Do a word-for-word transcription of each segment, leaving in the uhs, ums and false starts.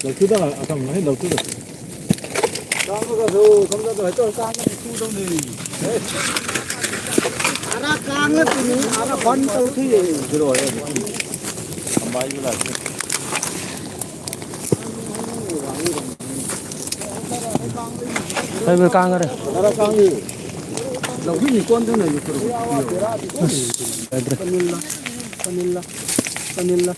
ꯂꯧꯊꯨꯗ ꯑꯀꯪꯕ ꯍꯦꯛ ꯂꯧꯊꯨꯗ꯫ ꯀꯥꯡꯕꯒꯗꯣ ꯀꯝꯗꯧꯗꯣ ꯍꯦꯛꯇ ꯀꯥꯡꯕ ꯐꯨꯗꯧꯅꯦ꯫ ꯑꯔꯥ ꯀꯥꯡꯅ ꯇꯨꯅꯤ ꯑꯔꯥ ꯐꯟ ꯇꯧꯊꯨꯏ꯫ ꯀꯝꯕꯥꯏꯕ ꯂꯥꯛꯇꯦ꯫ ꯀꯥꯡꯈꯔꯦ꯫ ꯂꯧꯕꯨꯛ ꯅꯤꯄꯣꯟꯗꯨꯅ ꯌꯨ ꯇꯔꯨꯛ꯫ ꯑꯁ, ꯌꯥꯗ꯭ꯔꯦ꯫ ꯀꯅꯤꯜꯂ, ꯀꯅꯤꯜꯂ, ꯀꯅꯤꯜꯂ꯫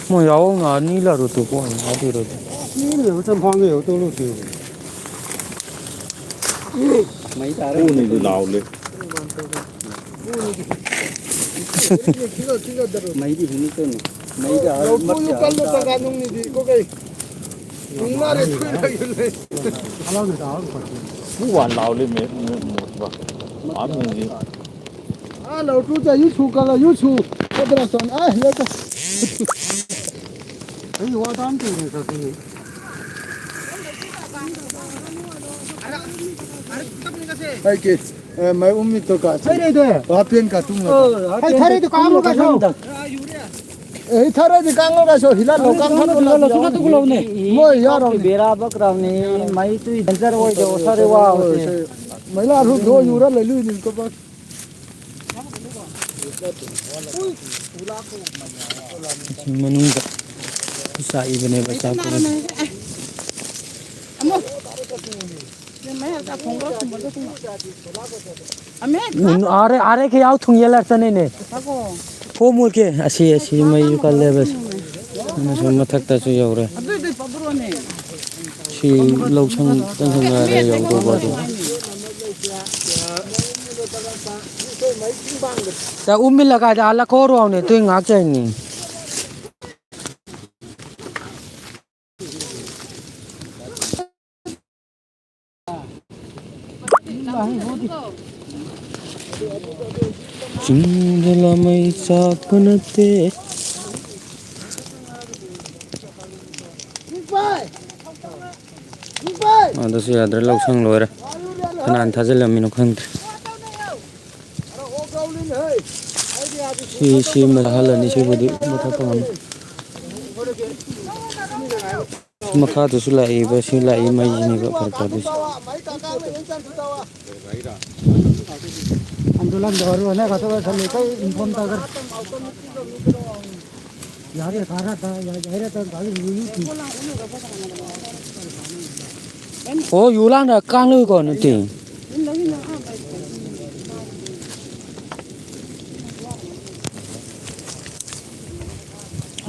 ꯃꯣꯏ ꯌꯥꯎꯅ ꯑꯅꯤ ꯂꯥꯔꯨ ꯇꯨ ꯀꯣꯟ ꯑꯗꯨꯔꯣ꯫ ꯃꯤꯅ ꯆꯝꯐꯥꯡꯒ ꯌꯧ ꯇꯧꯔꯨ ꯇꯨ꯫ ꯃꯩ ꯇꯥꯔꯦ꯫ ꯎꯅꯤꯗꯤ ꯂꯥꯎꯂꯦ꯫ ꯃꯩꯗꯤ ꯍꯨꯅꯤ ꯀꯩꯅꯣ꯫ ꯃꯩꯗꯤ ꯑꯥ ꯂꯧꯊꯣꯛꯎ ꯃꯠ ꯀꯜꯂꯦ ꯇꯒꯥ ꯅꯨꯡꯅꯤꯗꯤ ꯀꯣ ꯀꯩ꯫ ꯅꯨꯡ ꯃꯥꯔꯦ ꯊꯨꯏ ꯂꯩ ꯂꯩ꯫ ꯄꯨ ꯋꯥꯟ ꯂꯥꯎꯂꯦ ꯃꯦ-, ꯃꯦ-, ꯃꯣꯠꯄ꯫ ꯑꯥ ꯃꯦꯟꯖꯤ꯫ ꯑꯥ ꯂꯧꯊꯣꯛ ꯆꯥ ꯌꯨ ꯁꯨ ꯀꯜꯂ ꯌꯨ ꯁꯨ꯫ ꯀꯗ꯭ꯔꯥ ꯆꯣꯟ ꯑꯥ ꯂꯦ ꯀ꯫ ꯑꯩ ꯋꯥ ꯇꯥꯝ ꯇꯨꯅꯦ ꯀꯛꯀꯅꯤ꯫ ꯑꯩ ꯀꯦ, ꯑꯦ, ꯃꯥꯏ ꯎꯝꯃꯤ ꯇꯣ ꯀꯥ ꯆꯦ꯫ ꯊꯩꯔꯦꯗ꯫ ꯍꯥꯄꯦꯟ ꯀꯥ ꯇꯨꯝ ꯂꯣ꯫ ꯑꯣ, ꯍꯥꯄꯦꯟ ꯊꯩꯔꯦꯗ ꯀꯥ ꯇꯨꯝ ꯂꯣ ꯀꯥ ꯁꯣ꯫ ꯑꯦ, ꯊꯩꯔꯦꯗ ꯀꯥ ꯂꯣ ꯀꯥ ꯁꯣ, ꯍꯤꯂꯥ ꯂꯣ ꯀꯥ ꯊꯝ ꯂꯣ ꯂꯣ ꯂꯣ ꯀꯥ ꯇꯨꯝ ꯂꯣ ꯅꯦ꯫ ꯃꯣꯏ ꯌꯥꯔꯣ ꯅꯦ꯫ ꯕꯦꯔꯥ ꯕꯛ ꯔꯥꯎ ꯅꯦ, ꯃꯥꯏ ꯇꯨ ꯗꯦꯟꯖꯔ ꯑꯣꯏ ꯗꯣ, ꯁꯥꯔꯦ ꯋꯥ ꯍꯣꯏ, ꯍꯣꯏ꯫ ꯁꯦ꯫ ꯃꯩꯂꯥ ꯔꯨ ꯗꯣ ꯌꯨꯔ ꯂꯩ ꯂꯨ ꯅꯤ ꯀꯣ ꯕꯛ꯫ ꯃꯅꯨꯡꯗ ꯆꯥꯛꯏꯕꯅꯦꯕ, ꯆꯥꯛꯄꯗꯣ꯫ ꯑꯃꯦ꯫ ꯎꯝ, ꯑꯥꯔꯦ, ꯑꯥꯔꯦ ꯀꯌꯥꯎ ꯊꯨꯡꯌꯦ ꯂꯥꯛꯇꯅꯦꯅꯦ꯫ ꯀꯣ ꯃꯣꯏ ꯀꯦ, ꯑꯁꯤ, ꯑꯁꯤ ꯃꯩꯁꯨ ꯀꯜꯂꯦꯕ꯫ ꯑꯗꯨꯅ ꯁꯨꯝ ꯃꯊꯛꯇꯁꯨ ꯌꯧꯔꯦ꯫ ꯁꯤ ꯂꯧꯁꯪ ꯆꯪꯁꯤꯟꯅꯔꯦ ꯌꯧꯗꯧꯕ ꯑꯗꯨ꯫ ꯇ ꯎꯃꯤ ꯂꯒꯥꯏꯗ ꯑꯥ ꯂꯈꯣꯔꯣꯅꯦ ꯇꯨꯏ ꯉꯥꯛ ꯆꯩꯅꯤ꯫ ꯆꯤꯡꯗ ꯂꯥꯃꯩ ꯆꯥꯛꯄ ꯅꯠꯇꯦ꯫ ꯑꯗꯨꯁꯨ ꯌꯥꯗ꯭ꯔꯦ, ꯂꯧꯁꯪ ꯂꯣꯏꯔꯦ꯫ ꯀꯅꯥꯅ ꯊꯥꯖꯤꯜꯂꯝꯃꯤꯅꯣ ꯈꯪꯗ꯭ꯔꯦ꯫ ꯁꯤ, ꯁꯤ ꯑꯃ ꯆꯥꯍꯜꯂꯅꯤ, ꯁꯤꯕꯨꯗꯤ ꯃꯊꯛꯇ ꯉꯝꯅꯤ꯫ ꯃꯈꯥꯗꯁꯨ ꯂꯥꯛꯏꯕ, ꯁꯤ ꯂꯥꯛꯏ ꯃꯩꯁꯤꯅꯦꯕ ꯐꯔꯛ ꯇꯥꯗꯣꯏꯁꯦ꯫ आंदोलन जरूर है ना, कसं झालं काही इन्फॉर्म तर कर. यार, ये कहाँ रहता है? यार, ये रहता है, गाड़ी हुई थी. ꯑꯣ, ꯌꯨ ꯂꯥꯡꯅ ꯀꯥꯡꯂꯣꯏꯀꯣ ꯅꯠꯇꯦ꯫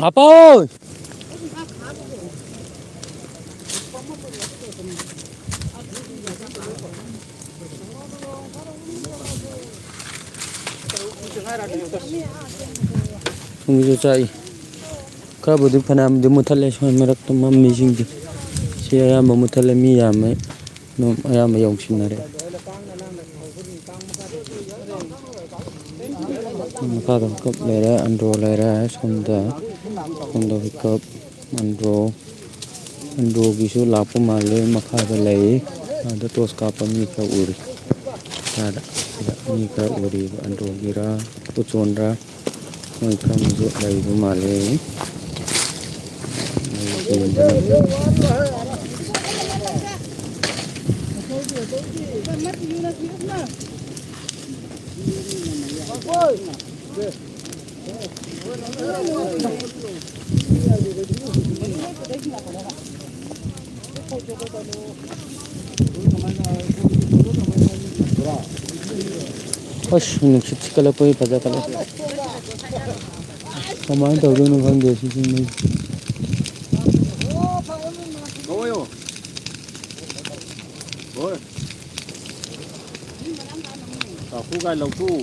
ꯍꯥꯄꯥꯎ꯫ ꯊꯨꯝꯁꯨ ꯆꯥꯛꯏ꯫ ꯈꯔꯕꯨꯗꯤ ꯐꯅꯌꯥꯝꯗꯤ ꯃꯨꯠꯊꯠꯂꯦ ꯁ꯭ꯋꯥꯏ ꯃꯔꯛꯇ ꯃꯝꯃꯤꯁꯤꯡꯁꯦ꯫ ꯁꯤ ꯑꯌꯥꯝꯕ ꯃꯨꯠꯊꯠꯂꯦ, ꯃꯤ ꯌꯥꯝꯃꯦ꯫ ꯑꯗꯨꯝ ꯑꯌꯥꯝꯕ ꯌꯧꯁꯤꯟꯅꯔꯦ꯫ ꯃꯈꯥꯗ ꯍꯨꯏꯀꯞ ꯂꯩꯔꯦ, ꯑꯟꯗ꯭ꯔꯣ ꯂꯩꯔꯦ, ꯁꯣꯝꯗ, ꯁꯣꯝꯗ ꯍꯨꯏꯀꯞ, ꯑꯟꯗ꯭ꯔꯣ, ꯑꯟꯗ꯭ꯔꯣꯒꯤꯁꯨ ꯂꯥꯛꯄ ꯃꯥꯜꯂꯦ, ꯃꯈꯥꯗ ꯂꯩ꯫ ꯑꯗ ꯇꯣꯁ ꯀꯥꯞꯄ ꯃꯤ ꯈꯔ ꯎꯔꯤ꯫ ꯃꯈꯥꯗ, ꯁꯤꯗ ꯃꯤ ꯈꯔ ꯎꯔꯤꯕ, ꯑꯟꯗ꯭ꯔꯣꯒꯤꯔ, ꯎꯆꯣꯟꯔ, ꯃꯣꯏ ꯈꯔ ꯑꯃꯁꯨ ꯂꯩꯕ ꯃꯥꯜꯂꯦ꯫ ꯑꯁ, ꯅꯨꯡꯁꯤꯠ ꯁꯤꯠꯀꯠꯂꯛꯄꯒꯤ ꯐꯖꯈꯠꯂꯦ꯫ ꯀꯃꯥꯏꯅ ꯇꯧꯗꯣꯏꯅꯣ ꯈꯪꯗꯦ ꯁꯤꯁꯤ ꯃꯩ꯫ ꯍꯣꯏ꯫ ꯆꯥꯛꯈꯨ ꯀꯥꯏ ꯂꯧꯊꯣꯛꯎ꯫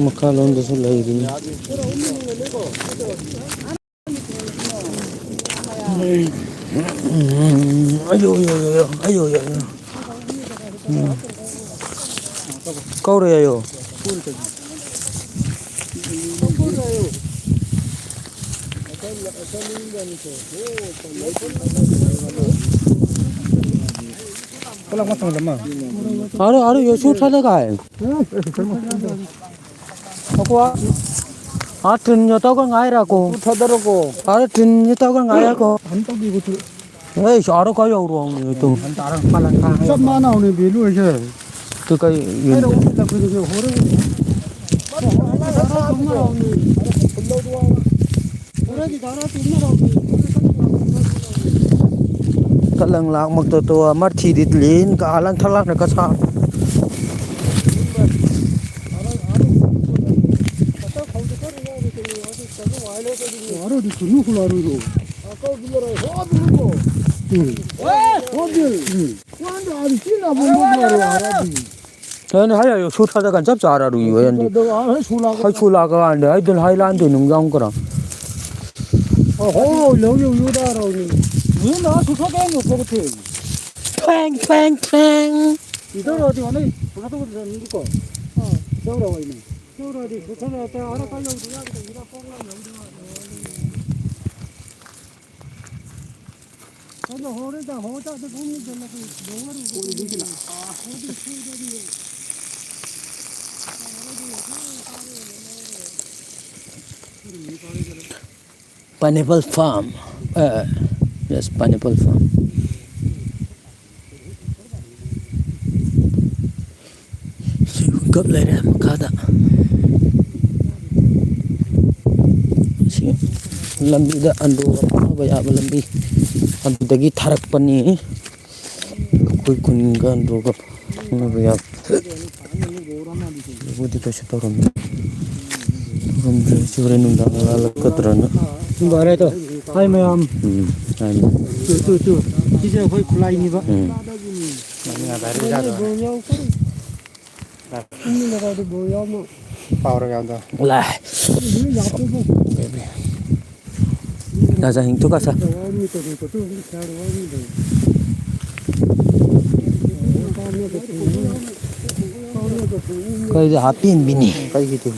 ꯃꯈꯥꯂꯣꯝꯗꯁꯨ ꯂꯩꯔꯤꯅꯤ꯫ ꯑꯌꯣ, ꯑꯌꯣ, ꯑꯌꯣ, ꯑꯌꯣ, ꯑꯌꯣ, ꯑꯌꯣ꯫ ꯎꯝ꯫ ꯀꯧꯔꯦ ꯑꯌꯣ꯫ ꯑꯔꯣ, ꯑꯔꯣ, ꯌꯣꯁꯨ ꯊꯥꯗ ꯀꯥꯏ꯫ ꯑꯀꯣ, ꯑꯥ ꯇ꯭ꯔꯤꯟ ꯌꯣꯠꯇꯧꯒ ꯉꯥꯏꯔꯀꯣ꯫ ꯊꯥꯗꯔꯀꯣ꯫ ꯑꯥ ꯇ꯭ꯔꯤꯟ ꯌꯣꯠꯇꯧꯒ ꯉꯥꯏꯔꯀꯣ꯫ ꯑꯝꯇ ꯄꯤꯒꯣ ꯇꯨ꯫ ꯑꯩ ꯁꯥꯔꯣ ꯀꯥꯏ ꯌꯧꯔꯣ ꯍꯪꯉꯤ ꯇꯨ꯫ ꯆꯞ ꯃꯥꯟꯅ ꯍꯧꯅ ꯕꯦꯂꯨ ꯑꯣꯏꯁꯦ꯫ ꯇꯨ ꯀꯩ ꯌꯨꯝꯗ꯫ ꯀꯠꯂꯪ ꯂꯥꯛꯃꯛꯇ ꯇꯣ ꯑꯃ ꯊꯤꯗꯤ ꯂꯤꯟ ꯀꯥ ꯂꯪ ꯊꯛ ꯂꯥꯛꯅ ꯀꯁꯥ꯫ ꯑꯔꯣꯏꯗꯤ ꯁꯨꯅꯨ ꯈꯨꯂꯥꯔꯨꯏꯔꯣ꯫ ꯎꯝ꯫ ꯍꯣꯗꯤ꯫ ꯎꯝ꯫ ꯋꯥꯟꯗ ꯑꯗꯤ ꯁꯤꯅ ꯕꯣꯝꯕ ꯈꯨꯂꯥꯔꯨ ꯑꯔꯣꯏꯗꯤ꯫ ꯅꯪ ꯍꯥꯏ ꯍꯥꯏꯌꯣ ꯁꯨ ꯊꯥꯗ ꯀꯥꯟ ꯆꯞ ꯆꯥꯔꯔꯨꯏꯌꯣ ꯍꯥꯏꯌꯣ꯫ ꯁꯨ ꯂꯥꯛ-, ꯍꯥꯏ ꯁꯨ ꯂꯥꯛꯀ ꯀꯥꯟꯗ ꯍꯥꯏꯗꯨꯅ ꯍꯥꯏ ꯂꯥꯟꯗꯣꯏ ꯅꯨꯡ ꯌꯥꯎ ꯀꯔꯥ꯫ ꯑꯣ ꯍꯣ ꯂꯧ ꯌꯧ ꯌꯨ ꯗꯥꯔꯣ ꯅꯤ꯫ ꯅꯨ ꯅ ꯁꯨ ꯊꯥꯗ ꯌꯧ ꯀꯣ ꯊꯦ꯫ ꯐꯦꯡ ꯐꯦꯡ ꯐꯦꯡ꯫ ꯏꯗꯧꯔꯣ ꯗꯤ ꯍꯣꯅꯩ ꯁꯨ ꯊꯥꯗ ꯀꯣ ꯅꯤ ꯀꯣ꯫ ꯏꯗꯧꯔꯣ ꯍꯣꯏꯅꯦ꯫ ꯏꯗꯧꯔꯣ ꯗꯤ ꯁꯨ ꯊꯥꯗ ꯇ ꯑꯔ ꯀ ꯌꯧ ꯗꯤ ꯌꯥ ꯀ ꯏꯔ ꯀꯣ ꯂ ꯌꯧ ꯗꯤ꯫ Pineapple farm. Uh, yes, pineapple farm. ꯁꯤ ꯍꯨꯏꯀꯞ ꯂꯩꯔꯦ ꯃꯈꯥꯗ꯫ ꯁꯤ ꯂꯝꯕꯤꯗ ꯑꯟꯗ꯭ꯔꯣꯒ ꯐꯥꯎꯅꯕ ꯌꯥꯕ ꯂꯝꯕꯤ ꯑꯗꯨꯗꯒꯤ ꯊꯥꯔꯛꯄꯅꯤ꯫ ꯑꯩꯈꯣꯏ ꯈꯨꯟꯒ ꯑꯟꯗ꯭ꯔꯣꯒ ꯐꯥꯎꯅꯕ ꯌꯥꯕ꯫ ꯑꯗꯨꯕꯨꯗꯤ ꯀꯩꯁꯨ ꯇꯧꯔꯝꯃꯣꯏ꯫ ꯇꯧꯔꯝꯗ꯭ꯔꯦ꯫ ꯁꯤ ꯍꯣꯔꯦꯟ ꯅꯨꯡꯗꯥꯡ ꯂꯥꯜꯂꯛꯀꯗ꯭ꯔꯅ꯫ ꯕꯥꯔꯦ ꯇꯣ꯫ ꯍꯥꯏ ꯃꯌꯥꯝ꯫ ꯎꯝ, ꯍꯥꯏ ꯃꯌꯥꯝ꯫ Two, two, two. ꯁꯤꯁꯦ ꯑꯩꯈꯣꯏ ꯈꯨꯠꯂꯥꯏꯅꯤꯕ꯫ ꯎꯝ꯫ ꯏꯃꯤꯅ ꯀꯥꯏꯗ ꯕꯣꯜ ꯌꯥꯎꯅꯣ? ꯄꯥꯎꯔꯒ ꯌꯥꯎꯗ꯫ ꯂꯥꯏ꯫ ꯌꯥꯖꯥ ꯍꯤꯡ ꯇꯨ ꯀꯁꯥ꯫ ꯀꯩꯗꯤ ꯍꯥꯞꯄꯦꯟꯕꯤꯅꯤ꯫ ꯀꯩꯒꯤ ꯇꯨ?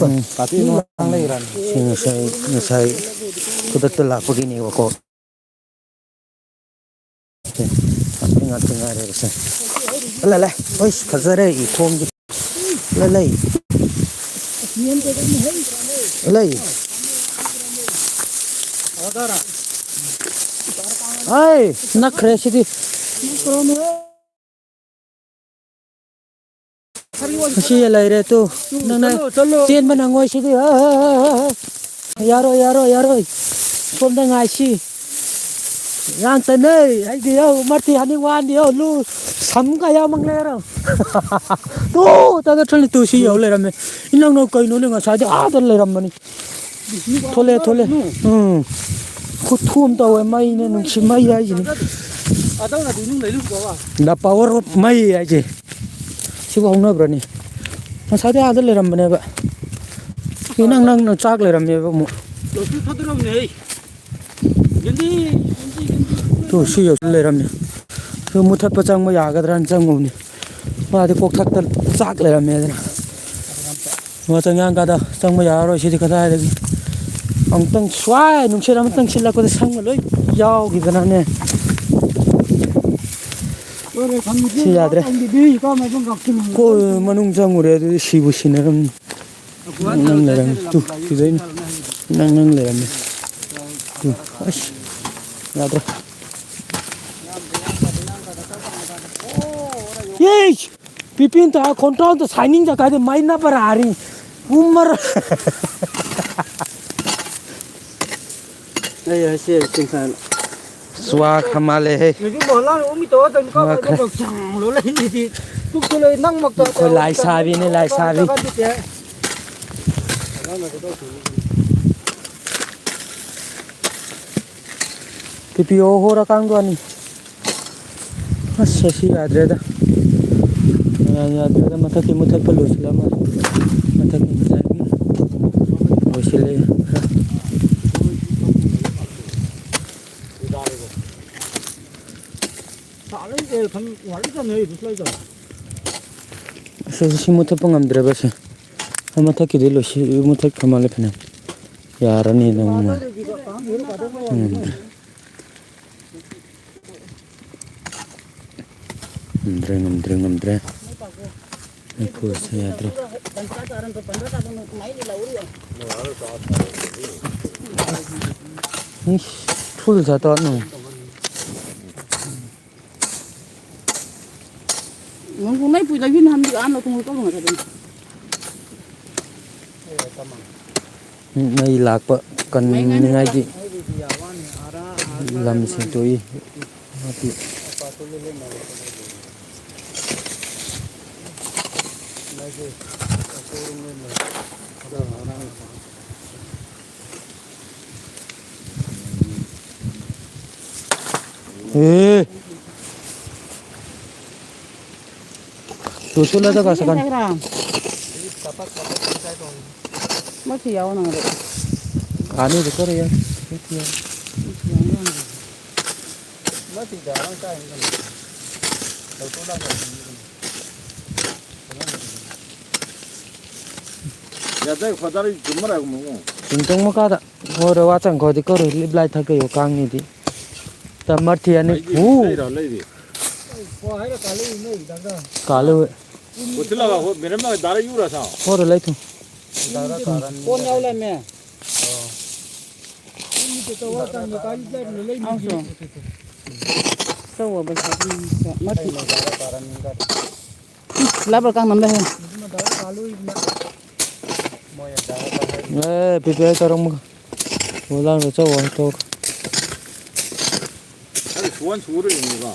ꯎꯝ꯫ ꯍꯥꯞꯄꯦꯟ ꯂꯩꯔꯅꯤ꯫ ꯁꯤ ꯉꯁꯥꯏ, ꯉꯁꯥꯏ ꯈꯨꯗꯛꯇ ꯂꯥꯛꯄꯒꯤꯅꯦꯕꯀꯣ꯫ ꯁꯦ, ꯉꯥꯛꯇꯪ ꯉꯥꯛꯇꯪ ꯉꯥꯏꯔꯦ ꯁꯦ꯫ ꯂꯥ, ꯂꯥ꯫ ꯍꯣꯏ, ꯐꯖꯔꯦ ꯏꯈꯣꯡꯁꯦ꯫ ꯂꯥ, ꯂꯩ꯫ ꯂꯩ꯫ ꯍꯥꯏ, ꯅꯛꯈ꯭ꯔꯦ ꯁꯤꯗꯤ꯫ ꯁꯤ ꯂꯩꯔꯦ ꯇꯨ꯫ ꯅꯪꯅ ꯆꯦꯟꯕ ꯅꯪꯉꯣꯏ ꯁꯤꯗꯤ꯫ ꯑ, ꯑ, ꯑ, ꯑ, ꯑ꯫ ꯌꯥꯔꯣꯏ, ꯌꯥꯔꯣꯏ, ꯌꯥꯔꯣꯏ꯫ ꯁꯣꯝꯗ ꯉꯥꯏꯁꯤ꯫ ꯌꯥꯝ ꯇꯟꯅꯩ꯫ ꯑꯩꯗꯤ ꯌꯧ ꯃꯔꯇꯤ ꯍꯥꯅꯤꯡ ꯋꯥꯟꯗꯤ ꯌꯧ ꯂꯨ ꯁꯝꯒ ꯌꯥꯝ ꯃꯪ ꯂꯩꯔꯝ꯫ ꯇꯨ ꯇꯒ ꯊꯣꯛꯂꯦ ꯇꯨ ꯁꯤ ꯌꯧ ꯂꯩꯔꯝꯃꯦ꯫ ꯏꯅꯪꯅꯧ ꯀꯩꯅꯣꯅꯦ ꯉꯁꯥꯏꯗꯤ ꯑꯥꯗ ꯂꯩꯔꯝꯕꯅꯤ꯫ ꯊꯣꯛꯂꯛꯑꯦ, ꯊꯣꯛꯂꯛꯑꯦ꯫ ꯎꯝ꯫ ꯈꯨꯊꯨ ꯑꯃ ꯇꯧꯋꯦ, ꯃꯩꯅꯦ, ꯅꯨꯡꯁꯤꯠ ꯃꯩ ꯍꯥꯏꯁꯤꯅꯤ꯫ The power of ꯃꯩ ꯍꯥꯏꯁꯦ꯫ ꯁꯤꯕꯨ ꯍꯧꯅꯕ꯭ꯔꯅꯤ? ꯉꯁꯥꯏꯗꯤ ꯑꯥꯗ ꯂꯩꯔꯝꯕꯅꯦꯕ꯫ ꯁꯤ ꯅꯪ, ꯅꯪ, ꯅꯪ ꯆꯥꯛ ꯂꯩꯔꯝꯃꯦꯕ ꯑꯃꯨꯛ꯫ ꯇꯨ ꯁꯤ ꯌꯧꯁꯨ ꯂꯩꯔꯝꯃꯦ꯫ ꯁꯤ ꯃꯨꯊꯠꯄ ꯆꯪꯕ ꯌꯥꯒꯗ꯭ꯔꯅ ꯆꯪꯉꯨꯕꯅꯤ꯫ ꯃꯥꯗꯤ ꯀꯣꯛꯊꯛꯇ ꯆꯥꯛ ꯂꯩꯔꯝꯃꯦꯗꯅ꯫ ꯃꯥ ꯆꯪꯌꯥꯡ ꯀꯥꯗ ꯆꯪꯕ ꯌꯥꯔꯔꯣꯏ ꯁꯤꯗꯤ ꯀꯗꯥꯏꯗꯒꯤ꯫ ꯑꯃꯨꯛꯇꯪ ꯁ꯭ꯋꯥꯏ ꯅꯨꯡꯁꯤꯠ ꯑꯃꯇꯪ ꯁꯤꯜꯂꯛꯄꯗ ꯁꯪꯒ ꯂꯣꯏ ꯌꯥꯎꯈꯤꯗꯅꯅꯦ꯫ ꯁꯤ ꯌꯥꯗ꯭ꯔꯦ꯫ ꯀꯣ-, ꯃꯅꯨꯡ ꯆꯪꯉꯨꯔꯦ ꯑꯗꯨꯗꯤ ꯁꯤꯕꯨ ꯁꯤꯟꯅꯔꯝꯅꯤ꯫ ꯅꯪ, ꯅꯪ ꯂꯩꯔꯝꯃꯤ꯫ ꯇꯨ, ꯁꯤꯗꯩꯅ ꯅꯪ, ꯅꯪ ꯂꯩꯔꯝꯃꯤ꯫ ꯇꯨ, ꯑꯁ, ꯌꯥꯗ꯭ꯔꯦ꯫ ꯌꯦꯁ! ꯄꯤꯄꯤꯟ ꯇ ꯈꯣꯟꯇ꯭ꯔꯥꯎ ꯇ ꯁꯥꯏꯅꯤꯡ ꯖꯒꯥꯗ ꯃꯩ ꯅꯞꯄ ꯔꯥꯔꯤ꯫ ꯎꯃꯔ꯫ ꯑꯩ ꯍꯥꯏꯁꯦ ꯆꯤꯡꯈꯥꯏ꯫ ꯁ꯭ꯋꯥ ꯈꯃꯥꯂꯦ ꯍꯦ꯫ ꯅꯨꯄꯤ ꯃꯣꯍꯜꯂꯥ ꯎꯃꯤ ꯇꯧꯔ ꯇꯧꯅꯤ ꯀꯥ ꯃꯈꯥ꯫ ꯀꯥꯏꯗ ꯁꯥꯡꯂꯣ ꯂꯩ ꯁꯤꯗꯤ꯫ ꯇꯨꯛꯁꯨ ꯂꯩ ꯅꯪ ꯃꯛꯇ ꯑꯩꯈꯣꯏ ꯂꯥꯏ ꯁꯥꯕꯤꯅꯦ, ꯂꯥꯏ ꯁꯥꯕꯤ꯫ ꯄꯤꯄꯤ ꯑꯣ ꯍꯣꯔ ꯀꯥꯡꯗꯣ ꯑꯅꯤ꯫ ꯑꯁ, ꯑꯁꯤ ꯌꯥꯗ꯭ꯔꯦꯗ꯫ ꯌꯥꯗ꯭ꯔꯦꯗ, ꯃꯊꯛꯀꯤ ꯃꯨꯊꯠꯄ ꯂꯣꯏꯁꯤꯜꯂꯝꯃꯦ꯫ ꯃꯊꯛꯀꯤ ꯗꯤꯖꯥꯏꯟ ꯂꯣꯏꯁꯤꯜꯂꯦ ꯈꯔ꯫ ꯑꯁ, ꯁꯤ ꯃꯨꯊꯠꯄ ꯉꯝꯗ꯭ꯔꯦꯕ ꯁꯦ꯫ ꯑ, ꯃꯊꯛꯀꯤꯗꯤ ꯂꯣꯏꯁꯤ-, ꯃꯨꯊꯠꯈ꯭ꯔ ꯃꯥꯜꯂꯦ ꯐꯅꯌꯥꯝ꯫ ꯌꯥꯔꯅꯤ ꯑꯗꯨꯝ ꯃꯥꯜꯂꯦ꯫ ꯉꯝꯗ꯭ꯔꯦ꯫ ꯉꯝꯗ꯭ꯔꯦ, ꯉꯝꯗ꯭ꯔꯦ, ꯉꯝꯗ꯭ꯔꯦ꯫ ꯑꯩ ꯈꯨꯠꯁꯦ ꯌꯥꯗ꯭ꯔꯦ꯫ ꯏꯁ, full ꯆꯥꯊꯣꯛ ꯅꯪ꯫ ꯅꯪ ꯀꯨꯝꯍꯩ ꯄꯨꯏ ꯂꯩꯕꯤ ꯅꯍꯥꯟꯗꯤ ꯑꯥ ꯂꯧꯊꯣꯛ ꯂꯧꯊꯣꯛ ꯉꯥꯏ ꯇꯧꯗꯅ꯫ ꯃꯩ ꯂꯥꯛꯄ ꯀꯟꯅꯤꯡꯉꯥꯏꯒꯤ ꯂꯝ ꯁꯦꯡꯇꯣꯛꯏ꯫ ए। तू सुला था का सकन? मत ही आओ ना रे। खाने रुको रे यार। मत ही जा रहा, का है? ꯌꯥꯗ ꯈꯣꯗꯥꯔꯤ ꯖꯨꯝꯃꯔ ꯍꯥꯏꯒꯨꯝꯕ꯫ ꯇꯤꯡꯇꯣꯡ ꯃꯈꯥꯗ꯫ ꯍꯣꯔꯦ ꯋꯥꯆꯪ ꯈꯣꯗꯤ ꯀꯧꯔꯣꯏ ꯂꯤꯞ ꯂꯥꯏ ꯊꯛꯀꯩꯌꯣ ꯀꯥꯡꯅꯤꯗꯤ꯫ ꯇ ꯃꯔꯊꯤ ꯑꯅꯤ꯫ ꯍꯨ꯫ ꯂꯩꯔꯣ, ꯂꯩꯔꯤ꯫ ꯀꯥꯂꯨ꯫ ꯎꯊꯤꯜꯂꯒ ꯍꯣ-, ꯃꯦꯔꯝ ꯗꯥꯔ ꯌꯨꯔ ꯁꯥ꯫ ꯍꯣꯔꯦ ꯂꯩ ꯊꯨ꯫ ꯀꯣꯟ ꯌꯥꯎ ꯂꯩꯔꯝꯃꯦ꯫ ꯑꯥꯎꯁꯨ꯫ ꯆꯧ ꯄꯩꯁꯥ ꯃꯔꯊꯤ꯫ ꯂꯕꯔ ꯀꯥꯡ ꯅꯝꯂꯦ ꯍꯦ꯫ ꯑꯦ, ꯄꯤꯄꯤ ꯑꯥꯏ ꯇꯧꯔꯝꯃꯒ꯫ ꯃꯨꯂꯥꯡꯗ ꯆꯧ ꯑꯃ ꯇꯧ꯫ ꯑꯩ ꯁꯨꯋꯥꯟ ꯁꯨꯔ ꯌꯦꯡꯉꯨꯀꯣ꯫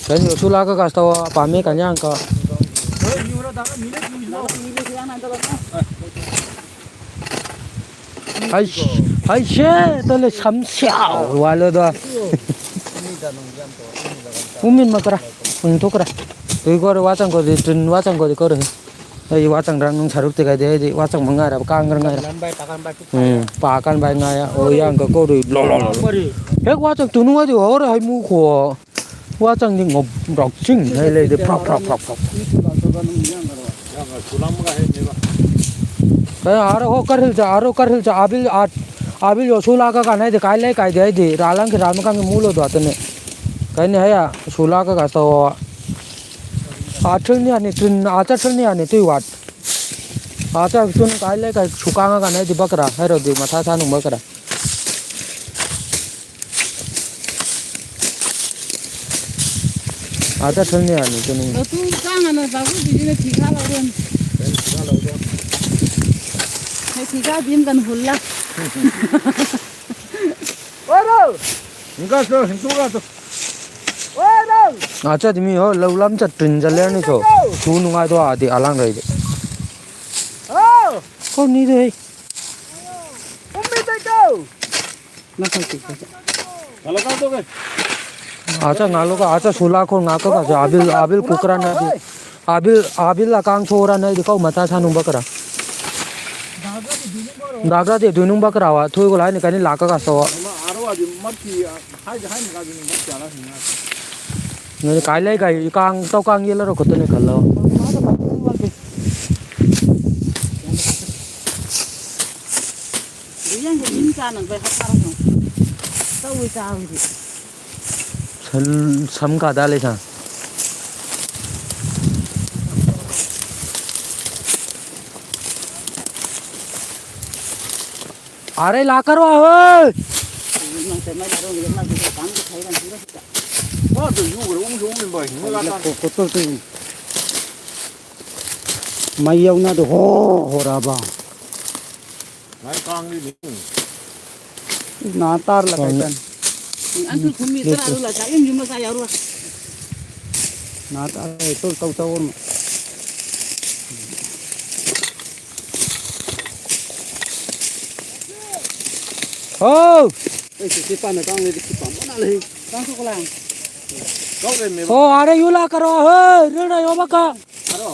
ꯀꯩꯅꯣ ꯁꯨ ꯂꯥꯛꯀ ꯀꯥꯁ ꯇꯧ ꯄꯥꯝꯃꯦ ꯀꯟꯌꯥꯡ ꯀ꯫ ꯍꯩꯁ, ꯍꯩꯁꯦ, ꯇꯜꯂꯦ, ꯁꯝ ꯁ꯭ꯌꯥꯎ ꯋꯥꯠꯂꯦꯗꯣ꯫ ꯎꯃꯤꯟ ꯃꯀꯔ, ꯎꯃꯤꯟ ꯊꯣꯛꯀꯔ꯫ ꯇꯨꯏ Kore ꯋꯥꯆꯪ ꯀꯣꯗꯤ ꯇ꯭ꯔꯤꯟ ꯋꯥꯆꯪ ꯀꯣꯗꯤ Kore. ꯑꯩ ꯋꯥꯆꯪ ꯔꯪ ꯅꯨꯡ ꯁꯔꯨꯛꯇꯤ ꯀꯥꯏꯗꯦ ꯑꯩꯗꯤ ꯋꯥꯆꯪ ꯃꯉꯥꯏꯔꯕ ꯀꯥꯡꯒ꯭ꯔ ꯉꯥꯏꯔ꯫ ꯂꯝꯕꯥꯏ ꯄꯥꯀꯟ ꯕꯥꯏ ꯎꯝ ꯄꯥꯀꯟ ꯕꯥꯏ ꯉꯥꯏꯔ ꯑꯣ ꯌꯥꯡꯒ ꯀꯣꯔꯨꯏ ꯂꯣ ꯂꯣ ꯂꯣ꯫ ꯍꯦꯛ ꯋꯥꯆꯪ ꯇꯨꯅꯨ ꯉꯥꯏꯗꯤ ꯍꯧꯔ ꯍꯩ ꯃꯨ ꯈꯣ꯫ ꯋꯥꯆꯪꯗꯤ ꯉꯣ ꯔꯣꯛꯆꯤꯡ ꯍꯩ ꯂꯩꯗꯤ ꯐ꯭ꯔꯣꯛ ꯐ꯭ꯔꯣꯛ ꯐ꯭ꯔꯣꯛ ꯐ꯭ꯔꯣꯛ꯫ ꯀꯩꯅꯣ ꯑꯥꯔꯣ ꯍꯣ ꯀꯔꯤꯜ ꯆ ꯑꯥꯔꯣ ꯀꯔꯤꯜ ꯆ ꯑꯥꯕꯤꯜ ꯑꯥꯠ ꯑꯥꯕꯤꯜ ꯌꯣꯁꯨ ꯂꯥꯛꯀ ꯀꯥꯟꯅ ꯍꯥꯏꯗꯤ ꯀꯥꯏ ꯂꯩ ꯀꯥꯏꯗꯦ ꯍꯥꯏꯗꯤ ꯔꯥꯂꯪ ꯈꯤ ꯔꯥꯜꯃ ꯀꯥꯡꯒꯤ ꯃꯨ ꯂꯣꯏꯗꯣ ꯑꯇꯅꯦ꯫ ꯀꯩꯅꯤ ꯍꯌꯥ ꯁꯨꯂꯥ ꯀ ꯀꯥꯁꯇ ꯍꯣ꯫ ꯑꯥ ꯊ꯭ꯔꯤꯜꯅꯤ ꯍꯥꯏꯅꯤ ꯇ꯭ꯔꯤꯟ ꯑꯥ ꯆꯠ ꯊ꯭ꯔꯤꯜꯅꯤ ꯍꯥꯏꯅꯤ ꯇꯨꯏ ꯋꯥꯠ꯫ ꯑꯥ ꯆꯠ ꯇꯨꯟ ꯀꯥꯏ ꯂꯩ ꯀꯥꯏ ꯁꯨꯀꯥꯡꯉ ꯀꯥꯟꯅ ꯍꯥꯏꯗꯤ ꯕꯀ꯭ꯔꯥ ꯍꯥꯏꯔꯣꯗꯤ ꯃꯊꯥ ꯁꯥ ꯅꯨꯡ ꯕꯀ꯭ꯔꯥ꯫ ꯑꯥ ꯆꯠ ꯊ꯭ꯔꯤꯜꯅꯤ ꯍꯥꯏꯅꯤ ꯇꯨꯅꯤ꯫ ꯇꯨ ꯀꯥꯡꯉꯅ ꯕꯥꯕꯨ ꯕꯤꯖꯤꯅ ꯊꯤ ꯈꯥ ꯂꯧꯔꯣꯅꯤ꯫ ꯍꯩ ꯊꯤ ꯈꯥ ꯗꯤꯝ ꯀꯟ ꯍꯨꯜꯂ꯫ ꯏꯪꯀ ꯆꯣ ꯍꯤꯡꯇꯣꯛ ꯂꯥꯛꯇꯣ꯫ ꯑꯥ ꯆꯠ ꯃꯤ ꯍꯣ ꯂꯧ ꯂꯝ ꯆꯠ ꯇ꯭ꯔꯤꯟ ꯆꯠꯂꯦꯔꯅꯤ ꯆꯣ꯫ ꯁꯨ ꯅꯨꯡꯉꯥꯏꯗꯣ ꯑꯥꯗꯤ ꯑꯂꯥꯡꯈꯩꯗꯤ꯫ ꯀꯣ ꯅꯤꯗꯣ ꯍꯦ꯫ ꯑꯆꯥ ꯉꯥꯂꯣ ꯀ ꯑꯆꯥ ꯁꯨꯂꯥ ꯈꯣ ꯉꯥꯀ ꯀ ꯑꯕꯤꯜ ꯑꯕꯤꯜ ꯀꯨꯀꯔꯥ ꯅ ꯑꯕꯤꯜ ꯑꯕꯤꯜ ꯑꯀꯥꯡ ꯁꯣꯔꯥ ꯅ ꯀꯧ ꯃꯆꯥ ꯁꯥꯅꯨꯡꯕ ꯀꯔꯥ꯫ ꯗꯥꯒ꯭ꯔꯥꯗꯤ ꯗꯨꯏꯅꯨꯡ ꯕꯀ꯭ꯔꯥ ꯋꯥ ꯊꯣꯏꯒꯣ ꯂꯥꯏꯅ ꯀꯅꯤ ꯂꯥꯛꯀ ꯀꯥꯁꯇ ꯋꯥ꯫ ꯅꯣꯏ ꯀꯥꯏ ꯂꯩ ꯀꯥꯏ ꯀꯥꯡ ꯇꯧ ꯀꯥꯡ ꯌꯦꯜꯂꯔꯣ ꯈꯣꯠꯇꯅꯤ ꯈꯜꯂꯣ꯫ ꯌꯦꯡꯒꯦ ꯃꯤꯟ ꯆꯥꯅꯕ ꯍꯥꯞꯄꯔꯣ꯫ ꯇꯧꯏ ꯆꯥꯕꯗꯤ꯫ ꯁꯝ ꯁꯝ ꯀꯥꯗꯥ ꯂꯩ ꯁꯥ꯫ ꯑꯔꯦ ꯂꯥꯛꯀꯔꯣ ꯍꯣꯏ꯫ ꯃꯩ ꯌꯧꯅꯗꯣ ꯍꯣ ꯍꯣꯔꯕ꯫ ꯅꯥ ꯇꯥꯔ ꯂ ꯀꯩ ꯇꯟ꯫ ꯑꯟꯇꯨ ꯈꯨꯝꯃꯤ ꯇꯔꯥ ꯑꯗꯨ ꯂ ꯆꯥꯛ ꯌꯨꯝ ꯌꯨꯝ ꯃꯆꯥ ꯌꯥꯎꯔꯨ꯫ ꯅꯥ ꯇꯥꯔ ꯇꯧ ꯇꯧ ꯇꯧ꯫ ꯍꯥꯎ! ꯑꯩ ꯁꯤ ꯄꯥꯟꯅ ꯀꯥꯡ ꯂꯩꯗꯤ ꯁꯤ ꯄꯥꯝꯕ ꯅꯥ ꯂꯩ꯫ ꯀꯥꯡ ꯊꯣꯛꯄ ꯂꯥꯡ꯫ ꯀꯧꯔꯦꯃꯦꯕ꯫ ꯑꯣ, ꯑꯥꯔꯦ ꯌꯨ ꯂꯥꯛꯀꯔꯣ, ꯍꯦ, ꯔꯦꯅ ꯌꯣꯕꯀ꯫ ꯑꯗꯣ꯫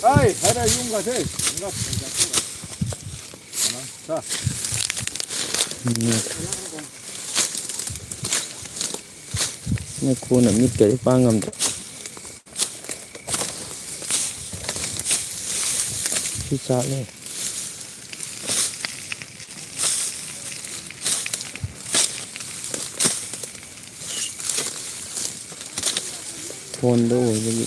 ꯑꯩ, ꯍꯥꯏꯔꯦ, ꯌꯨꯝꯒꯁꯦ꯫ ꯁꯥ꯫ ꯎꯝ꯫ ꯃꯩꯈꯨꯅ ꯃꯤꯠꯀꯗꯤ ꯄꯥꯡ ꯉꯝꯗ꯭ꯔꯦ꯫ ꯁꯤ ꯆꯥꯛꯅꯦ꯫ ꯐꯣꯟꯗ ꯑꯣꯏꯕꯒꯤ꯫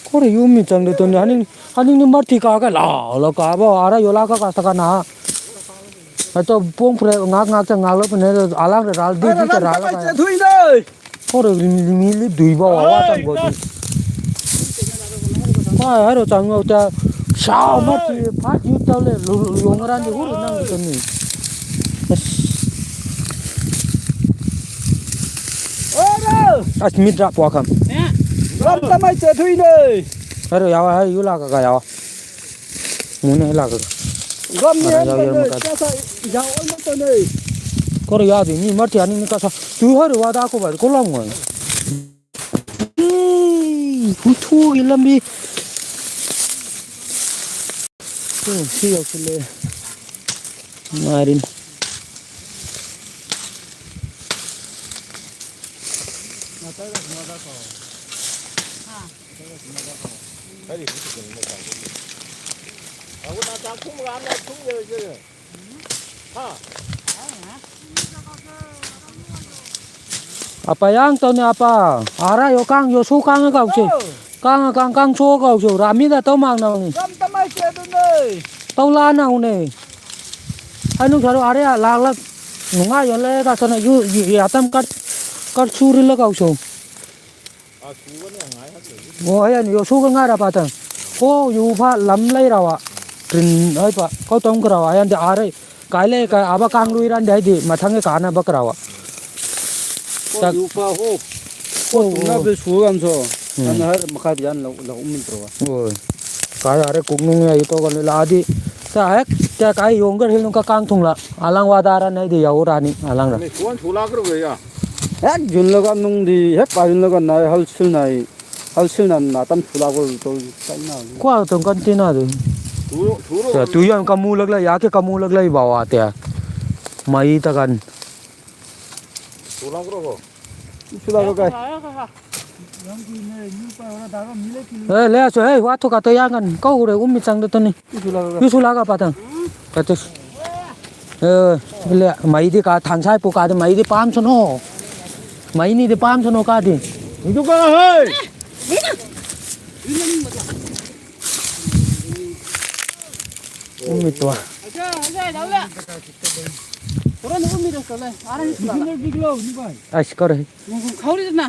ꯈꯣꯔ ꯌꯨꯝ ꯃꯤ ꯆꯪꯗ ꯇꯣꯟ ꯍꯅꯤꯡ ꯍꯅꯤꯡ ꯅꯝꯕꯔ ꯊꯤ ꯀꯥꯒ ꯂꯥꯎ ꯂꯥꯎ ꯀꯥꯕ ꯑꯥꯔ ꯌꯣꯂꯥ ꯀ ꯀꯥꯁ ꯀ ꯅꯥ꯫ ꯑꯇꯣ ꯄꯣꯡ ꯐ꯭ꯔꯦ ꯉꯥꯛ ꯉꯥꯛ ꯆꯪ ꯉꯥꯛ ꯂꯣ ꯄꯅꯦ ꯑꯂꯥꯡ ꯔꯥꯜ ꯗꯤ ꯗꯤ ꯆ ꯔꯥꯜ ꯀ꯫ ꯊꯨꯏꯅꯦ꯫ ꯈꯣꯔ ꯃꯤ ꯂꯤ ꯗꯨꯏꯕ ꯋꯥ ꯇꯪ ꯕꯣ꯫ ꯄꯥꯏ ꯍꯥꯏꯔꯣ ꯆꯪꯉꯧ ꯇ ꯁꯥꯎ ꯃꯔ ꯐꯥ ꯌꯨ ꯇꯧ ꯂꯦ ꯂꯨ ꯂꯨ ꯌꯣꯡ ꯔꯥꯟ ꯗꯤ ꯍꯨꯔ ꯅꯪ ꯇꯅꯤ꯫ ꯑꯁ꯫ ꯑꯁ ꯃꯤꯠ ꯔꯥ ꯄꯣ ꯈꯝ꯫ ꯔꯝ ꯇꯃꯥꯏ ꯆꯦ ꯊꯨꯏꯅꯦ꯫ ꯍꯥꯏꯔꯣ ꯌꯥꯋꯥ ꯍꯥꯏꯔꯣ ꯌꯨ ꯂꯥꯛꯀ ꯀ ꯌꯥꯋꯥ꯫ ꯃꯨꯅꯦ ꯂꯥꯛꯀ꯫ ꯔꯝ ꯅꯦ ꯑꯔ ꯌꯥꯎ ꯌꯥꯎ ꯇꯅꯦ ꯃꯀꯥ꯫ ꯆꯥ ꯆꯥ ꯌꯥꯎ ꯑꯣꯏ ꯇꯅꯦ꯫ ꯀꯣꯔ ꯌꯥꯗꯤ ꯃꯤ ꯃꯔ ꯊꯤ ꯑꯅꯤ ꯀ ꯁꯥ ꯇꯨ ꯍꯥꯏꯔꯣ ꯋꯥ ꯗꯥ ꯀꯣ ꯕꯥ ꯀꯣ ꯂꯥꯎ ꯉꯣ꯫ ꯎꯝ, ꯍꯨꯏꯊꯨꯒꯤ ꯂꯝꯕꯤ꯫ ꯎꯝ, ꯁꯤ ꯌꯧꯁꯤꯜꯂꯦ꯫ ꯅꯨꯡꯉꯥꯏꯔꯤꯅꯤ꯫ ꯑꯄꯥ ꯌꯥꯡ ꯇꯧꯅꯤ ꯑꯄꯥ꯫ ꯑꯔꯥꯏ ꯌꯣ ꯀꯥꯡ ꯌꯣ ꯁꯨ ꯀꯥꯡꯉ ꯀꯥꯎꯁꯦ꯫ ꯀꯥꯡꯉ ꯀꯥꯡ ꯀꯥꯡ ꯁꯣꯛꯑ ꯀꯥꯎꯁꯦ꯫ ꯔꯥꯃꯤꯗ ꯇꯧ ꯃꯥꯡꯅꯕꯅꯤ꯫ ꯇꯧ ꯂꯥꯟꯅ ꯍꯧꯅꯩ꯫ ꯑꯩ ꯅꯨꯡ ꯁꯥꯔꯨ ꯑꯔꯦ ꯂꯥꯛꯂꯛ ꯅꯨꯡꯉꯥꯏ ꯌꯣꯜꯂꯦ ꯀꯥꯁꯅ ꯌꯨ ꯌꯥꯇꯝ ꯀꯠ ꯀꯠ ꯁꯨꯔꯤꯜꯂ ꯀꯥꯎꯁꯦ꯫ ꯑꯣ ꯍꯌꯦꯡ ꯌꯣꯁꯨꯒ ꯉꯥꯏꯔ ꯄꯥꯇꯪ꯫ ꯍꯣ ꯌꯨ ꯐꯥ ꯂꯝ ꯂꯩꯔꯕ꯫ ꯇ꯭ꯔꯤꯟ ꯍꯣꯏ ꯄ ꯀꯧ ꯇꯝꯈ꯭ꯔꯕ ꯍꯌꯦꯡꯗꯤ ꯑꯥꯔꯩ ꯀꯥꯏ ꯂꯩ ꯀꯥꯏ ꯑꯕ ꯀꯥꯡꯂꯨ ꯏꯔꯥꯟꯗꯤ ꯍꯥꯏꯗꯤ ꯃꯊꯪꯒꯤ ꯀꯥꯟꯅꯕ ꯀ꯭ꯔꯥꯕ꯫ ꯍꯣ ꯌꯨ ꯐꯥ ꯍꯣ꯫ ꯄꯣꯠ ꯊꯨꯡꯅꯕꯗ ꯁꯨꯔꯒ ꯑꯃꯁꯨ꯫ ꯎꯝ꯫ ꯅꯪꯅ ꯍꯥꯏꯔ ꯃꯈꯥꯗꯤ ꯌꯥꯝ ꯂꯧ-, ꯂꯧ ꯎꯝꯃꯤꯟ ꯇꯧꯔꯒ꯫ ꯍꯣꯏ꯫ ꯀꯥꯏ ꯌꯥꯔꯦ ꯀꯨꯛꯅꯨꯡ ꯌꯥꯏ ꯇꯧꯒ ꯂꯣꯏ ꯂꯥꯛꯑꯗꯤ꯫ ꯇ ꯍꯦꯛ ꯇ ꯀꯥꯏ ꯌꯣꯡꯒꯔ ꯍꯤꯜꯅꯨ ꯀ ꯀꯥꯡ ꯊꯨꯡꯂ꯫ ꯑꯂꯥꯡ ꯋꯥꯗꯥꯔ ꯅꯩꯗꯤ ꯌꯥꯎꯔꯥꯅꯤ ꯑꯂꯥꯡꯔ꯫ ꯃꯤ ꯀꯣꯟ ꯊꯨꯂꯥꯛꯈ꯭ꯔꯕ ꯌꯥ? ꯍꯦꯛ ꯌꯨꯜꯂꯒ ꯅꯨꯡꯗꯤ ꯍꯦꯛ ꯄꯥꯏꯁꯤꯜꯂꯒ ꯅꯥꯏ ꯍꯜ ꯁꯤꯜ ꯅꯥꯏ꯫ ꯍꯜ ꯁꯤꯜ ꯅꯥꯏ ꯅꯥꯇꯝ ꯊꯨꯂꯥꯛꯄ ꯇꯧ ꯆꯠꯅꯕꯅꯤ꯫ ꯀ꯭ꯋꯥ ꯇꯣꯡ ꯀꯟ ꯇꯤꯅ ꯑꯗꯨ꯫ ꯊꯨꯔꯣ, ꯊꯨꯔꯣ꯫ ꯇꯨ ꯌꯥꯝ ꯀꯃꯨꯂꯛꯂ ꯌꯥ ꯀꯦ ꯀꯃꯨꯂꯛꯂ ꯏ ꯕꯥꯋꯥ ꯇꯦ꯫ ꯃꯩ ꯇꯒꯟ꯫ ꯊꯨꯂꯥꯛꯈ꯭ꯔꯕꯣ? ꯁꯨꯂꯥꯛ ꯀꯥꯏ꯫ ꯑꯦ, ꯂꯦ, ꯑꯁꯣ, ꯍꯦ, ꯋꯥ ꯊꯣꯛ ꯀꯥꯇꯣ ꯌꯥꯡꯒꯟ꯫ ꯀꯧꯔꯦ, ꯎꯝꯃꯤ ꯆꯪꯗ ꯇꯅꯤ꯫ ꯌꯨ ꯁꯨꯂꯥꯛ ꯄꯥꯇꯪ꯫ ꯀꯥꯇꯣ꯫ ꯑꯦ, ꯂꯦ, ꯃꯩꯗꯤ ꯀꯥ ꯊꯥꯡꯁꯥꯏ ꯄꯨ ꯀꯥꯗꯤ ꯃꯩꯗꯤ ꯄꯥꯝ ꯁꯅꯣ꯫ ꯃꯩꯅꯤꯗꯤ ꯄꯥꯝ ꯁꯅꯣ ꯀꯥꯗꯤ꯫ ꯏꯗꯨ ꯀꯥ ꯍꯦ꯫ ꯎꯝꯃꯤ ꯇꯣ꯫ ꯍꯣꯔꯦꯟ ꯎꯝꯃꯤꯗꯣ ꯆꯠꯂꯦ꯫ ꯑꯥꯔ ꯑꯦꯁ ꯂꯥꯛꯂꯦ꯫ ꯑꯁ, ꯀꯧꯔꯦ꯫ ꯅꯣꯡ ꯈꯧꯔꯤꯗꯅ꯫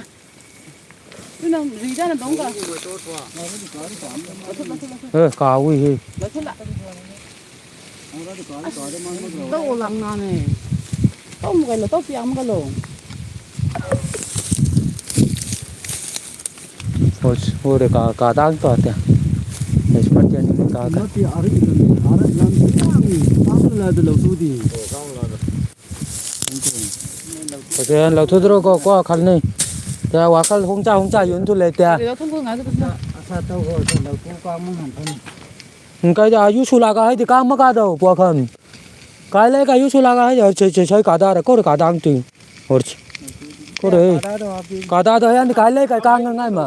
ꯑꯗꯨ ꯅꯪ ꯔꯤꯗꯥꯅ ꯗꯧ ꯀ꯫ ꯂꯧꯊꯣꯛ, ꯂꯧꯊꯣꯛ, ꯂꯧꯊꯣꯛ꯫ ꯑꯦ, ꯀꯥꯎꯏ ꯍꯦ꯫ ꯂꯧꯊꯣꯛꯂ꯫ ꯑꯁ, ꯇꯧ ꯂꯥꯡꯅꯥꯅꯦ꯫ ꯇꯧ ꯃꯒ ꯂꯣ, ꯇꯧ ꯄꯤꯌꯥ ꯃꯒ ꯂꯣ꯫ ꯍꯣꯏ, ꯍꯣꯏ, ꯀꯥ, ꯀꯥ ꯇꯥꯡ ꯇꯣ ꯑꯇꯦ꯫ ꯏꯁꯃꯥꯔꯠ ꯇꯦꯟ ꯀꯥ ꯀꯥ꯫ ꯏꯁꯃꯥꯔꯠ ꯇꯦꯟ ꯑꯔꯤ ꯏꯂꯝ, ꯑꯔꯤ ꯏꯂꯝ ꯇꯥꯡ, ꯇꯥꯡ ꯂꯥꯗ ꯂꯧꯊꯣꯛꯎꯗꯤ꯫ ꯍꯧꯖꯤꯛ ꯂꯧꯊꯣꯛꯇ꯭ꯔꯣ ꯀꯣ, ꯀꯣ ꯈꯜꯅꯤ꯫ ꯇ ꯋꯥꯈꯜ ꯍꯣꯡꯆꯥ, ꯍꯣꯡꯆꯥ ꯌꯣꯟ ꯊꯨ ꯂꯩꯇꯦ꯫ ꯑꯁꯥ ꯇꯧ ꯀꯣ, ꯂꯧꯊꯣꯛ ꯀꯥ ꯃꯨ ꯍꯟꯊꯅꯤ꯫ ꯀꯥꯏꯗ ꯑꯌꯨ ꯁꯨꯂꯥꯒ ꯍꯥꯏꯗꯤ ꯀꯥ ꯃꯀꯥꯗꯣ ꯄꯣꯈꯟ꯫ ꯀꯥꯏ ꯂꯩ ꯀꯥꯏ ꯌꯨ ꯁꯨꯂꯥꯒ ꯍꯥꯏꯗꯤ ꯍꯣꯏ ꯆꯦ ꯆꯦ ꯁꯣꯏ ꯀꯥꯗꯥꯔ ꯀꯣꯔ ꯀꯥꯗꯥꯡ ꯇꯨ꯫ ꯍꯣꯔ꯫ ꯀꯣꯔ꯫ ꯀꯥꯗꯥꯗꯣ ꯍꯥꯏꯗꯤ ꯀꯥꯏ ꯂꯩ ꯀꯥꯏ ꯀꯥꯡ ꯉꯥꯏ ꯃ꯫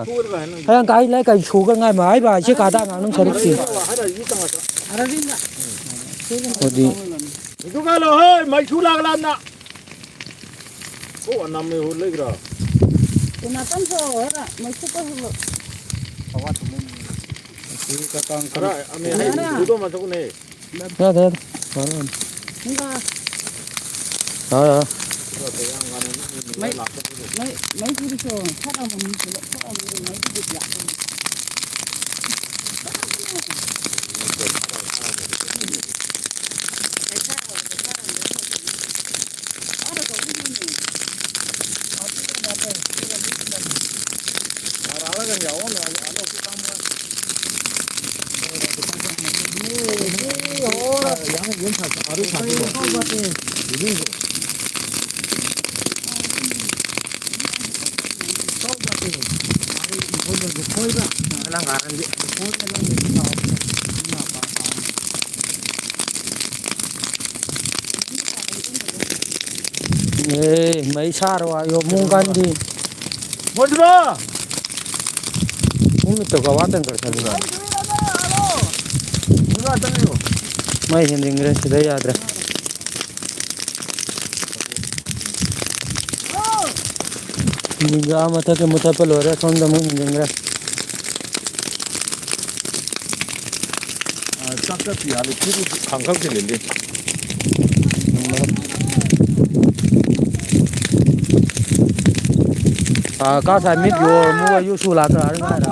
ꯍꯌꯥꯡ ꯀꯥꯏ ꯂꯩ ꯀꯥꯏ ꯁꯨꯒ ꯉꯥꯏ ꯃ ꯍꯥꯏꯕ ꯁꯤ ꯀꯥꯗꯥ ꯉꯥꯡꯅꯝ ꯁꯔꯨꯛꯇꯤ꯫ ꯑꯗꯨꯒ ꯂꯣ ꯍꯣꯏ ꯃꯩꯁꯨ ꯂꯥꯛꯂꯥꯝꯅ꯫ ꯀꯣ ꯑꯅꯝꯃꯦ ꯍꯨ ꯂꯩꯒ꯭ꯔꯥ꯫ ꯀꯅꯥ ꯇꯝ ꯁꯣ ꯍꯣꯏ ꯃꯩꯁꯨ ꯀ ꯍꯨ꯫ ꯁꯤ ꯀꯥꯡ ꯈꯔ ꯑꯃꯦ ꯍꯩ ꯎꯗꯣ ꯃꯁꯛ ꯎꯅꯦ꯫ ꯌꯥꯗꯦ, ꯌꯥꯗꯦ꯫ ꯌꯥꯔꯦ, ꯌꯥꯔꯦ꯫ ꯏꯃꯥ꯫ ꯌꯥꯔꯦ, ꯌꯥꯔꯦ꯫ ꯃꯩ, ꯃꯩ, ꯃꯩ ꯄꯨꯔꯤꯁꯣ꯫ ꯐꯠ ꯑꯃ ꯃꯤ ꯄꯨꯂꯞ ꯐꯠ ꯑꯃ ꯃꯩ ꯄꯨꯔꯤꯁꯣ꯫ ꯑꯦ, ꯃꯩ ꯁꯥꯔꯣ ꯍꯥꯏꯌꯣ, ꯃꯨꯡ ꯀꯥꯟꯗꯤ꯫ ꯃꯣꯏꯗꯨꯔꯣ? ꯎꯃꯤꯠꯇꯣ ꯀꯋꯥ ꯇꯪꯈꯠ ꯈꯟꯕ꯭ꯔꯥ? ꯃꯨꯡ ꯉꯥꯛꯇꯅꯤꯌꯣ꯫ ꯃꯩ ꯍꯦꯟꯖꯤꯟꯈ꯭ꯔꯦ, ꯁꯤꯗ ꯌꯥꯗ꯭ꯔꯦ꯫ ꯃꯤꯒꯥ ꯃꯊꯛꯀꯤ ꯃꯨꯊꯠꯄ ꯂꯣꯏꯔꯦ, ꯁꯣꯝꯗ ꯑꯃꯨꯛ ꯍꯦꯟꯖꯤꯟꯈ꯭ꯔꯦ꯫ ꯑ, ꯆꯥꯛ ꯆꯠꯇ꯭ꯔꯤ ꯍꯥꯏꯕ ꯈꯪꯈꯛ ꯆꯤꯜꯂꯤꯅꯦ꯫ ꯑ, ꯀꯥ ꯁꯥꯏ ꯃꯤꯠ ꯌꯣ ꯃꯨ ꯌꯨ ꯁꯨ ꯂꯥꯛꯇ ꯍꯥꯏꯔ ꯉꯥꯏꯔ꯫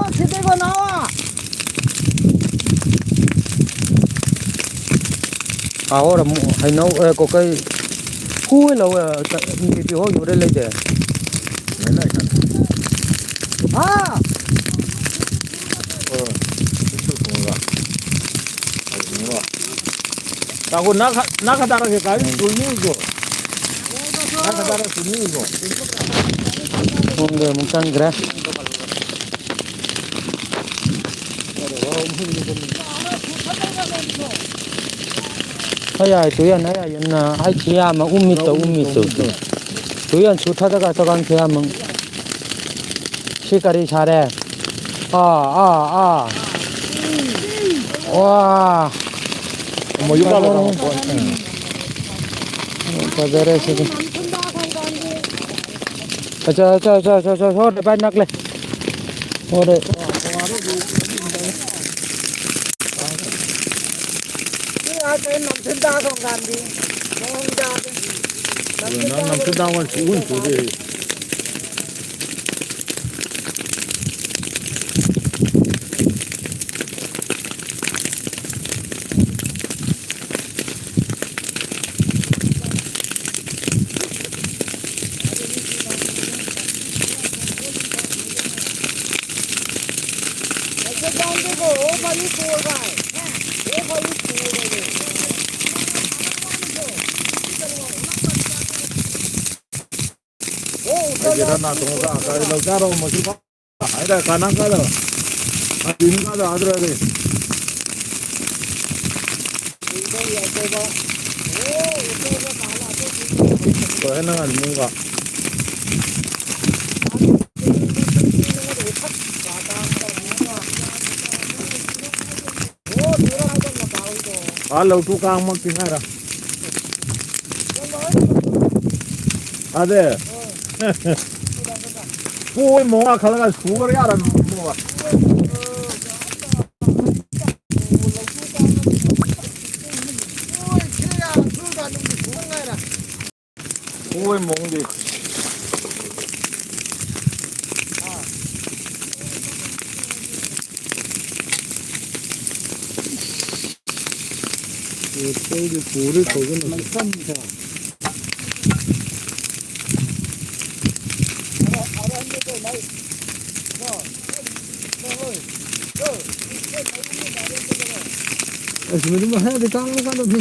ꯑ, ꯍꯣꯔ ꯑꯃꯨꯛ ꯍꯩꯅꯧ, ꯑꯦ, ꯀꯣꯀꯩ ꯍꯨ ꯂꯧꯋꯦ, ꯕꯤ ꯄꯤ ꯍꯣꯏ ꯌꯨꯔꯦ ꯂꯩꯇꯦ꯫ ꯍꯥ? ꯇꯥꯒꯣ, ꯅꯥ ꯈ-, ꯅꯥ ꯈ ꯇꯥꯔꯛꯀꯦ, ꯀꯥꯏ ꯁꯨꯅꯤ ꯏꯀꯣ? ꯅꯥ ꯈ ꯇꯥꯔꯛ ꯁꯨꯅꯤ ꯏꯀꯣ? ꯁꯣꯝꯗ ꯑꯃꯨꯛ ꯆꯪꯈ꯭ꯔꯦ꯫ ꯍꯌꯥꯏ ꯇꯨꯌꯥꯟ, ꯍꯌꯥꯏ ꯌꯦꯟꯅ, ꯍꯥꯏ ꯇꯨꯌꯥ ꯑꯃ ꯎꯝꯃꯤꯠꯇ, ꯎꯝꯃꯤꯠꯇ꯫ ꯇꯨꯌꯥꯟ ꯁꯨꯊꯗꯒ ꯆꯀꯥꯟ ꯇꯨꯌꯥ ꯑꯃ꯫ ꯁꯤ ꯀꯔꯤ ꯁꯥꯔꯦ? ꯑꯥ, ꯑꯥ, ꯑꯥ꯫ ꯋꯥ꯫ ꯐꯖꯔꯦ ꯁꯤꯗꯤ꯫ ꯑꯆꯥ, ꯑꯆꯥ, ꯑꯆꯥ, ꯑꯆꯥ, ꯑꯆꯥ, ꯁꯣꯔꯦ ꯚꯥꯏ, ꯅꯛꯂꯦ꯫ ꯁꯣꯔꯦ꯫ ꯅꯝꯊꯤꯟ ꯇꯥ ꯊꯣꯡꯒꯥꯟꯗꯤ꯫ ꯅꯝꯊꯤꯟ ꯇꯥ ꯊꯣꯡꯒꯥꯟꯗꯤ꯫ ꯑꯩ ꯕꯦꯔꯥ ꯅꯥ ꯇꯣꯡꯉꯒ ꯀꯔꯤ ꯂꯧ ꯆꯥꯔꯣ ꯃꯁꯤ ꯐꯥꯎ? ꯍꯥꯏꯔ ꯀꯥꯟꯅ ꯀꯥꯗ꯫ ꯑꯗꯨꯝ ꯀꯥꯗ ꯑꯗ꯭ꯔꯗꯤ꯫ ꯀꯣꯏꯍꯦ ꯅꯪ ꯑꯗꯨꯝꯒ꯫ ꯑꯥ, ꯂꯧꯊꯣꯛ ꯀꯥꯡꯃꯛꯇꯤ ꯉꯥꯏꯔ꯫ ꯑꯗꯦ꯫ ꯄꯣꯏ ꯃꯣꯉꯥ ꯈꯜꯂꯒ ꯁꯨꯈ꯭ꯔ ꯌꯥꯔꯝꯃꯣ꯫ ꯄꯣꯏ ꯃꯣꯡꯗꯤ꯫ ꯄꯨꯔꯤ ꯈꯣꯏꯒꯅꯨ꯫ ꯑꯁ, ꯃꯗꯨ ꯃꯈꯥꯗꯤ ꯇꯥꯡꯕ ꯀꯥꯟꯗꯗꯤ꯫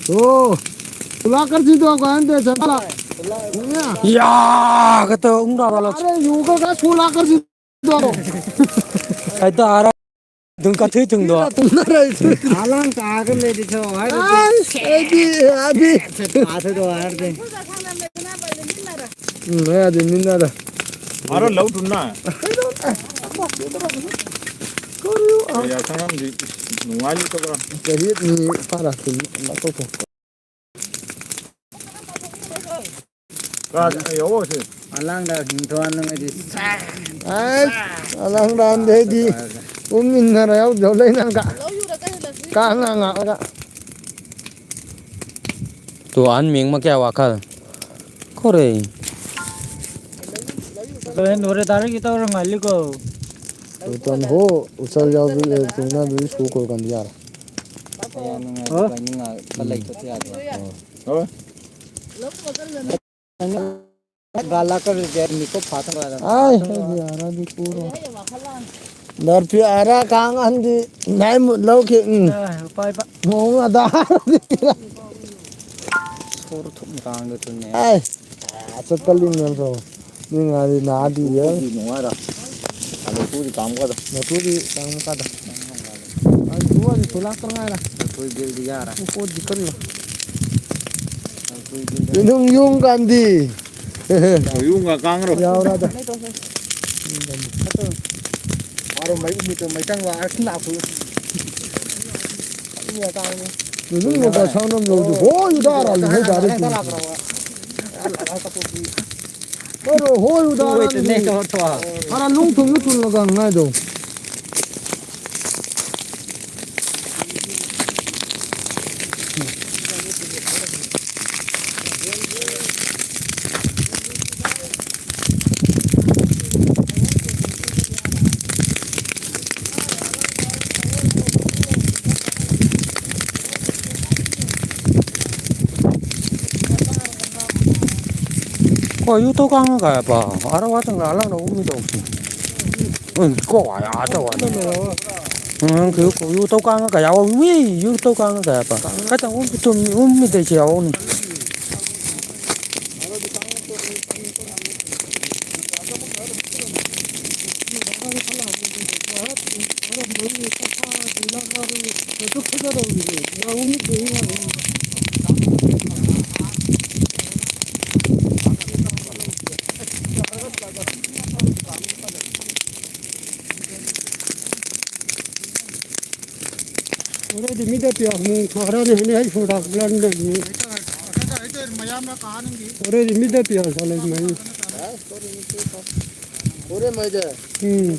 ओ, खुला कर दी तो, कौन दे सकता? या, कतो उंगा वाला। अरे, यू का खुला कर दी तो। ꯑꯗꯨꯝ ꯀꯊꯨꯏ ꯊꯨꯡꯗꯣ꯫ ꯑꯂꯥꯡ ꯇꯥꯒ ꯂꯩꯔꯤꯁꯣ, ꯍꯥꯏꯔꯗꯤ꯫ ꯑꯁ, ꯑꯩꯗꯤ, ꯑꯩꯗꯤ꯫ ꯁꯦ, ꯄꯥꯊꯗꯣ ꯍꯥꯏꯔꯗꯤ꯫ ꯎꯝ, ꯑꯩ ꯑꯗꯨꯝ ꯃꯤꯟꯅꯔꯦ꯫ ꯑꯔꯣ ꯂꯧ ꯊꯨꯝꯅ꯫ ꯀꯔꯤꯌꯨ, ꯑ꯫ ꯀꯌꯥ ꯁꯪꯉꯝꯗꯤ ꯅꯨꯡꯉꯥꯏꯅꯤ ꯇꯧꯔ꯫ ꯆꯍꯤ ꯑꯅꯤ ꯐꯥꯔꯛꯇꯣꯏꯅꯤ, ꯂꯧꯊꯣꯛꯈꯣ꯫ ꯀꯥꯏ ꯌꯧꯔꯁꯤ? ꯑꯂꯥꯡꯗ ꯍꯤꯡꯊꯣꯛꯍꯟꯅꯤꯡꯉꯗꯤ꯫ ꯑꯁ, ꯑꯂꯥꯡꯗ ꯍꯟꯗꯦ ꯑꯩꯗꯤ꯫ ꯎꯝ, ꯏꯟꯅꯔ ꯌꯥꯎꯗꯧ ꯂꯩ ꯅꯪꯒ꯫ ꯀꯥꯡ ꯉꯥꯡꯉꯛꯑꯒ꯫ ꯇꯨ ꯑꯍꯟ ꯃꯤꯡ ꯑꯃ ꯀꯌꯥ ꯋꯥꯈꯜ? ꯈꯣꯔꯦ꯫ ꯂꯣꯏꯔꯦ, ꯂꯣꯏꯔꯦ, ꯗꯥꯏꯔꯦꯛ ꯇꯧꯔ ꯉꯥꯏꯂꯤꯀꯣ꯫ ꯇꯨ ꯇꯝ ꯍꯣ, ꯎꯆꯜ ꯌꯥꯎꯕꯤ, ꯇꯨꯡꯅꯕꯤ ꯁꯨ ꯀꯣꯜ ꯀꯟꯕ ꯌꯥꯔꯦ꯫ ꯌꯥꯝ ꯅꯨꯡꯉꯥꯏꯕ ꯍꯥ? ꯄꯥꯏꯅꯤꯡꯉꯥꯏ ꯈꯔ ꯂꯩꯇ꯭ꯔꯗꯤ ꯌꯥꯗ꯭ꯔꯣ? ꯍꯣꯏ꯫ ꯒꯥꯂꯥ ꯀꯔ ꯒꯦ ꯃꯤꯀꯣ ꯐꯥꯇ ꯒꯥꯂꯥ꯫ ꯑꯥꯏ, ꯌꯥꯔꯥ ꯗꯤ ꯄꯨꯔꯣ꯫ ꯗꯔꯐꯤ ꯑꯔꯥ ꯀꯥꯡ ꯑꯍꯟꯗꯤ ꯅꯥꯏ ꯃꯨꯠ ꯂꯧꯈꯤ, ꯎꯝ꯫ ꯑꯥ, ꯄꯥꯏꯕ꯫ ꯃꯑꯣꯡ ꯑꯗꯥ꯫ ꯁꯣꯔ ꯊꯨꯝ ꯀꯥꯡꯗ ꯊꯨꯝꯅꯦ꯫ ꯑꯥꯏ, ꯑꯥ, ꯆꯠꯀꯜꯂꯤ ꯃꯌꯥꯝ ꯁꯣ꯫ ꯃꯤ ꯉꯥꯗꯤ ꯅꯥꯗꯤ ꯌꯦ꯫ ꯅꯨꯡꯉꯥꯏꯔ꯫ ꯑꯗꯣ ꯇꯨꯗꯤ ꯀꯥꯡ ꯀꯥꯗ꯫ ꯃꯇꯨꯗꯤ ꯀꯥꯡ ꯀꯥꯗ꯫ ꯑꯗꯨ ꯊꯨꯂꯥꯛꯇ ꯉꯥꯏꯔ꯫ ꯂꯐꯣꯏ ꯕꯤꯜꯗꯤ ꯌꯥꯔꯦ꯫ ꯄꯣꯠꯇꯤ ꯀꯜꯂꯣ꯫ ꯂꯐꯣꯏ ꯕꯤꯜꯗ ꯌꯨꯝ ꯌꯨꯝ ꯀꯥꯟꯗꯤ꯫ ꯌꯨꯝꯒ ꯀꯥꯡꯔꯣ? ꯌꯥꯎꯔꯗ꯫ ꯃꯥꯔꯣ ꯃꯩ ꯃꯤꯇꯣ ꯃꯩꯇꯪ ꯂꯥꯛꯑ ꯂꯥꯛꯄ꯫ ꯌꯨꯝ ꯀꯥꯡꯅꯤ꯫ ꯌꯨꯝ ꯀꯥꯡ ꯁꯥꯎꯅꯝ ꯂꯧꯗꯨ꯫ ꯍꯣꯏ, ꯎꯗꯥꯔ ꯂꯩ ꯍꯥꯏꯇꯥꯔꯦ꯫ ꯍꯣꯏ, ꯍꯣꯏ, ꯎꯗꯥꯔ ꯂꯩ꯫ ꯍꯣꯏ, ꯍꯣꯏ, ꯎꯗꯥꯔ ꯂꯩ꯫ ꯍꯣꯏ, ꯍꯣꯏ꯫ ꯑꯔꯥ ꯂꯨꯡ ꯊꯨꯝꯅ ꯊꯨꯝꯂꯒ ꯉꯥꯏꯗꯣ꯫ Ko yu to kang ka pa, ara wa tang la lang no mi to. Un ko wa ya to wa. Un ko ko yu to kang ka ya wa wi yu to kang ka pa. Ka ta un to mi un mi te ya ni. Already mida pia hung thara ne hene hai soda plan de ni. Already mida pia sa le mai. Ore mai de. Hmm.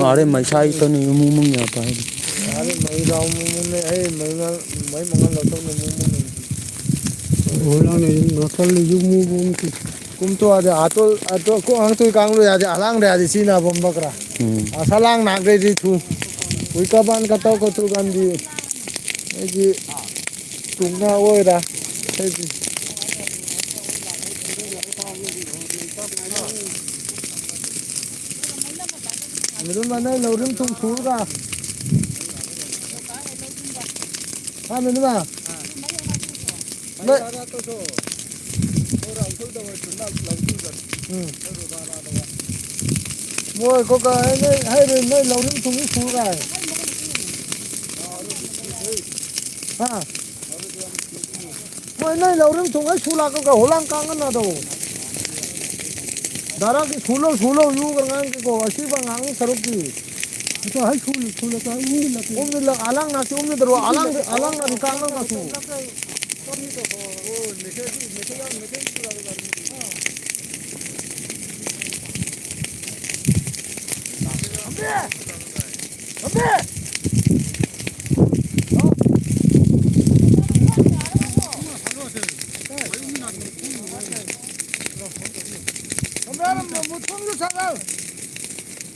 Are mai sai to ni mu mu ya pa. Are mai rau mu mu ne, ai mai ngal, mai mangal lo to ni mu mu ne. Hola ne, nakal ni yu mu mu ki. Kum to ade atol, atol ko ang to kang lo ya de alang de ade sina bom bakra. ꯎꯝ꯫ ꯑꯁꯥ ꯂꯥꯡ ꯅꯥꯒ꯭ꯔꯦꯗꯤ ꯊꯨ꯫ ꯎꯏ ꯀꯕꯥꯟ ꯀꯇꯧ ꯀꯇꯨ ꯀꯥꯟꯗꯤ꯫ ꯑꯩꯗꯤ ꯇꯨꯡꯅ ꯑꯣꯏꯔ꯫ ꯑꯩꯗꯤ꯫ ꯃꯗꯨ ꯃꯅꯩ ꯂꯧꯔꯤꯝ ꯊꯨꯝ ꯁꯨꯔꯒ꯫ ꯍꯥ, ꯃꯗꯨ ꯃ꯫ ꯅ-, ꯎꯝ꯫ ꯃꯣꯏ ꯀꯣ ꯀ-, ꯅꯣꯏ ꯍꯥꯏꯔꯣꯏ, ꯅꯣꯏ ꯂꯧꯔꯤ ꯊꯨꯝ ꯁꯨꯔꯒ꯫ ꯍꯥ? ꯃꯣꯏ ꯅꯣꯏ ꯂꯧꯔꯤ ꯊꯨꯝ ꯁꯨ ꯂꯥꯛꯀꯣ ꯀ ꯍꯣꯂꯥꯡ ꯀꯥꯡꯒꯅ ꯗꯣ꯫ ꯗꯥꯔꯥꯒꯤ ꯁꯨꯂꯣ, ꯁꯨꯂꯣ, ꯌꯨ ꯀ ꯉꯥꯡ ꯀꯣ, ꯑꯁꯤ ꯕ ꯉꯥꯡ ꯁꯔꯨꯛꯀꯤ꯫ ꯑꯗꯣ ꯍꯥꯏ ꯁꯨꯂꯣ, ꯁꯨꯂꯣ ꯀ ꯎꯃꯤ ꯂꯥꯛꯀꯦ꯫ ꯎꯃꯤ ꯂꯥꯛ, ꯑꯂꯥꯡ ꯅꯥꯁꯤ ꯎꯃꯤ ꯗꯔꯣ, ꯑꯂꯥꯡ, ꯑꯂꯥꯡ ꯅꯥꯁꯤ ꯀꯥꯡꯒꯅ ꯁꯨ꯫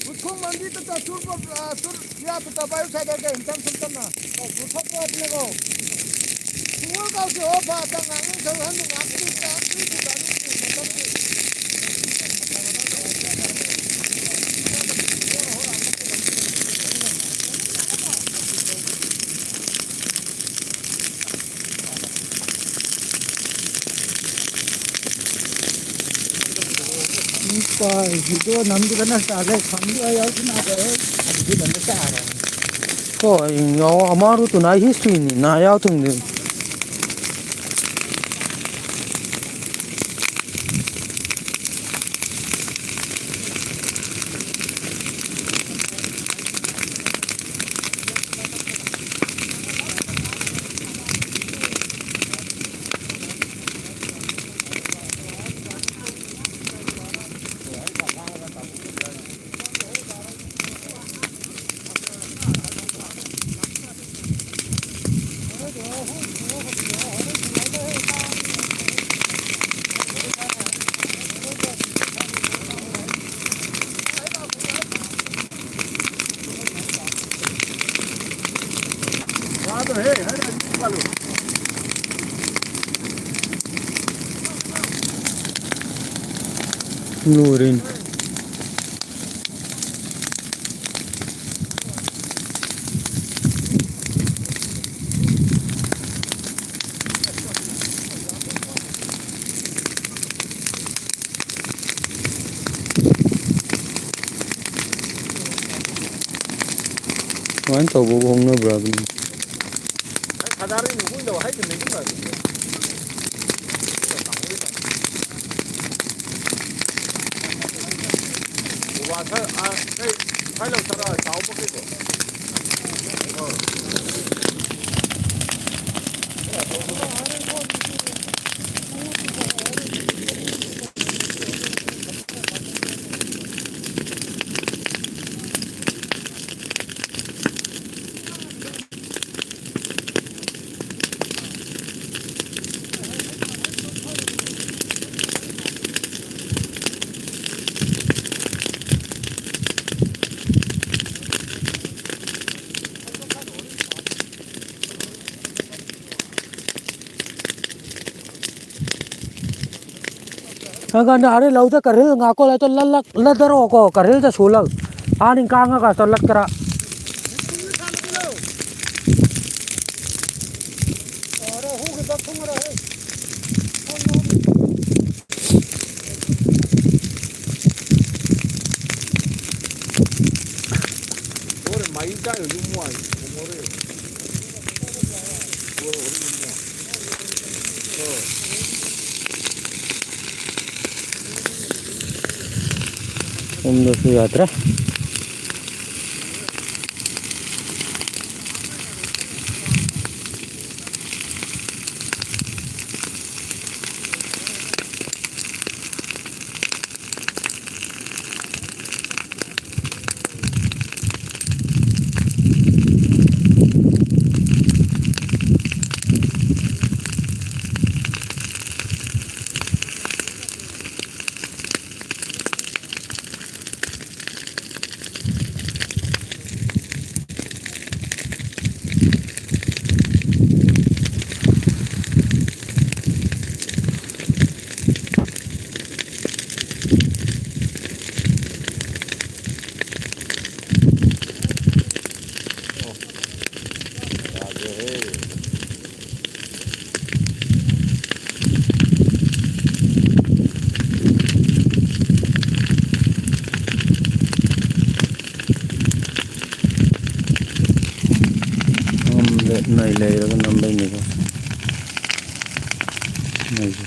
ꯃꯨꯠꯈꯣꯡ ꯃꯟꯗꯤ ꯇ ꯆꯨꯔ ꯆꯨꯔ ꯌꯥ ꯇ ꯄꯥꯏ ꯁꯥꯏꯗ ꯏꯟꯇꯝ ꯁꯨꯝꯇꯝꯅ ꯃꯨꯠꯈꯣꯡ ꯄꯣꯠꯅꯦꯀꯣ꯫ ꯀꯣ, ꯌꯥꯎ ꯑꯃꯥꯔꯨ ꯇꯨꯅꯥ ꯍꯤꯁꯇ꯭ꯔꯤꯅꯤ ꯅꯥ ꯌꯥꯎ ꯊꯨꯡꯗꯦ꯫ ꯂꯣꯏꯔꯦꯅꯦ꯫ ꯀꯃꯥꯏꯅ ꯇꯧꯕꯕꯨ ꯍꯧꯅꯕ꯭ꯔꯥ ꯑꯗꯨꯅꯤ? ꯍꯪꯒꯟꯗ ꯑꯔꯦ ꯂꯧꯗ ꯀꯔꯤꯜ ꯉꯥꯀꯣ ꯂꯩꯇꯣ ꯂꯠꯂꯛ ꯂꯗꯔꯣ ꯀꯣ ꯀꯔꯤꯜ ꯗ ꯁꯨꯂꯛ꯫ ꯑꯥꯅꯤꯡ ꯀꯥꯡꯉꯒ ꯇꯣ ꯂꯠꯀꯔꯥ꯫ ꯎꯝꯗꯁꯨ ꯌꯥꯗ꯭ꯔꯦ꯫ ꯅꯩ ꯂꯩꯔꯒ ꯅꯝꯕꯩꯅꯤꯀꯣ꯫ ꯅꯩꯁꯦ꯫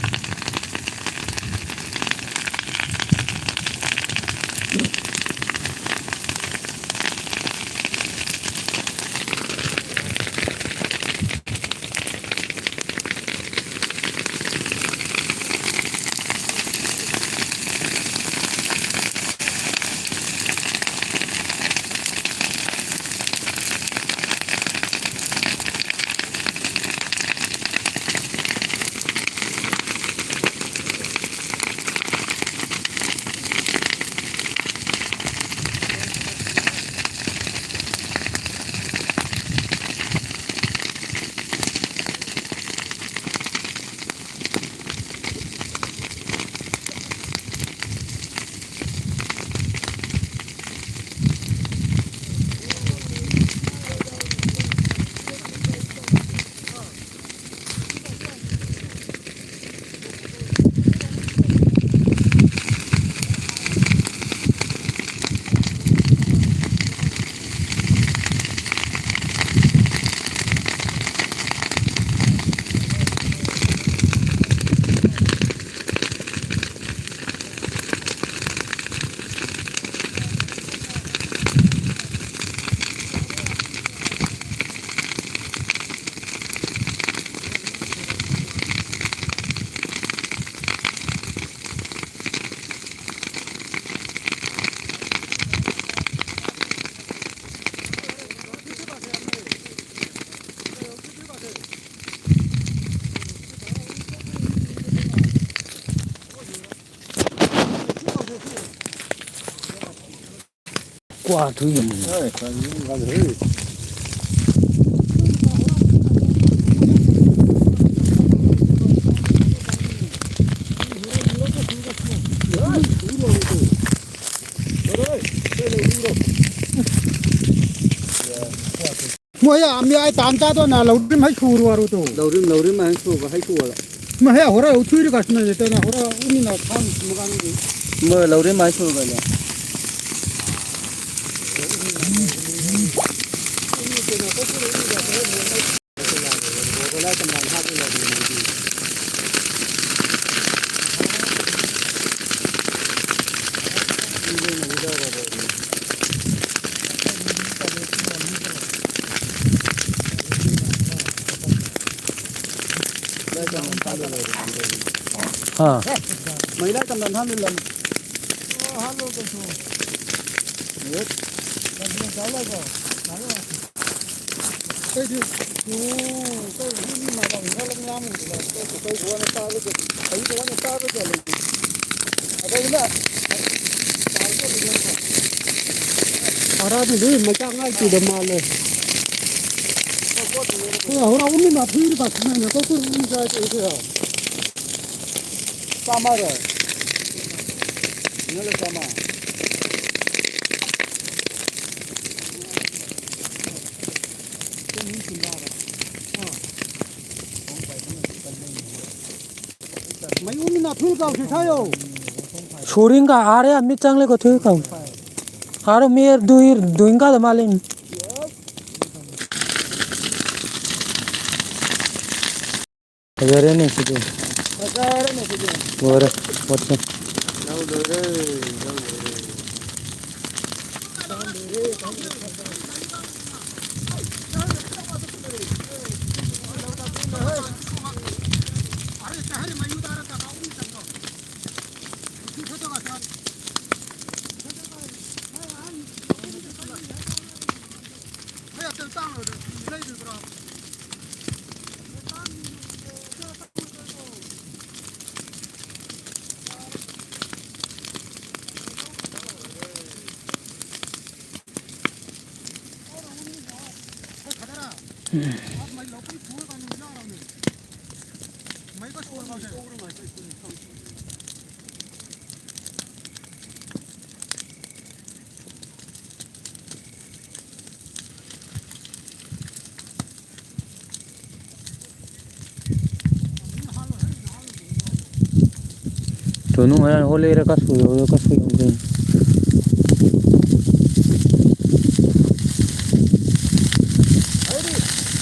ꯀ꯭ꯋꯥ ꯊꯨꯏ ꯑꯃꯨꯛ꯫ ꯃꯣꯏ ꯌꯥꯝ ꯌꯥꯏ ꯇꯥꯟ ꯆꯥꯗꯣꯏꯅ ꯂꯧꯗ꯭ꯔꯤꯝ ꯍꯩ ꯁꯨꯔꯨ ꯋꯥꯔꯨ ꯇꯨ꯫ ꯂꯧꯔꯤꯝ, ꯂꯧꯔꯤꯝ ꯍꯩ ꯁꯨꯕ, ꯍꯩ ꯁꯨꯕꯗ꯫ ꯃꯍꯦ ꯍꯣꯔꯦ ꯎꯊꯨꯏꯔ ꯀꯁꯅ ꯇꯦꯅ ꯍꯣꯔꯦ ꯎꯃꯤꯅ ꯊꯥꯡ ꯃꯒꯥꯡꯒꯤ꯫ ꯃꯣꯏ ꯂꯧꯔꯤꯝ ꯍꯩ ꯁꯨꯕꯗ꯫ हाँ। ꯑꯔꯥꯕꯤꯗꯨ ꯃꯆꯥ ꯉꯥꯏ ꯇꯨꯗ ꯃꯥꯜꯂꯦ꯫ ꯍꯣꯏ, ꯍꯣꯔꯥ ꯎꯃꯤ ꯃꯥ ꯐꯨꯏꯔ ꯄꯥꯁ ꯃꯥꯅ ꯀꯣ ꯀꯣ ꯎꯃꯤ ꯆꯥꯏ ꯇꯨ ꯁꯦ꯫ ꯆꯥꯝꯃꯔꯣ? ꯅꯪꯅ ꯆꯥꯝꯃ꯫ ꯃꯌꯨꯝ ꯅꯥꯊꯨ ꯀꯥꯎꯁꯤ ꯊꯥꯏꯌꯣ꯫ ꯁꯣꯔꯤꯡꯒ ꯑꯥꯔꯦ ꯃꯤꯠ ꯆꯪꯂꯦꯀꯣ ꯊꯨ ꯀꯥꯎ꯫ ꯑꯥꯔꯣ ꯃꯤ ꯗꯨꯏ ꯗꯨꯏꯡꯒꯥꯗ ꯃꯥꯂꯤꯟ꯫ ꯐꯖꯔꯦꯅꯦ ꯁꯤꯗꯤ꯫ ꯐꯖꯔꯦꯅꯦ ꯁꯤꯗꯤ꯫ ꯂꯣꯏꯔꯦ ꯄꯣꯠꯁꯦ꯫ ꯂꯧ ꯂꯣꯏꯔꯦ, ꯂꯧ ꯂꯣꯏꯔꯦ꯫ ꯇꯨꯅꯨ ꯉꯔꯥꯡ ꯍꯣꯂꯦꯔ ꯀ ꯁꯨꯌꯣ ꯀ ꯁꯨꯌꯣ꯫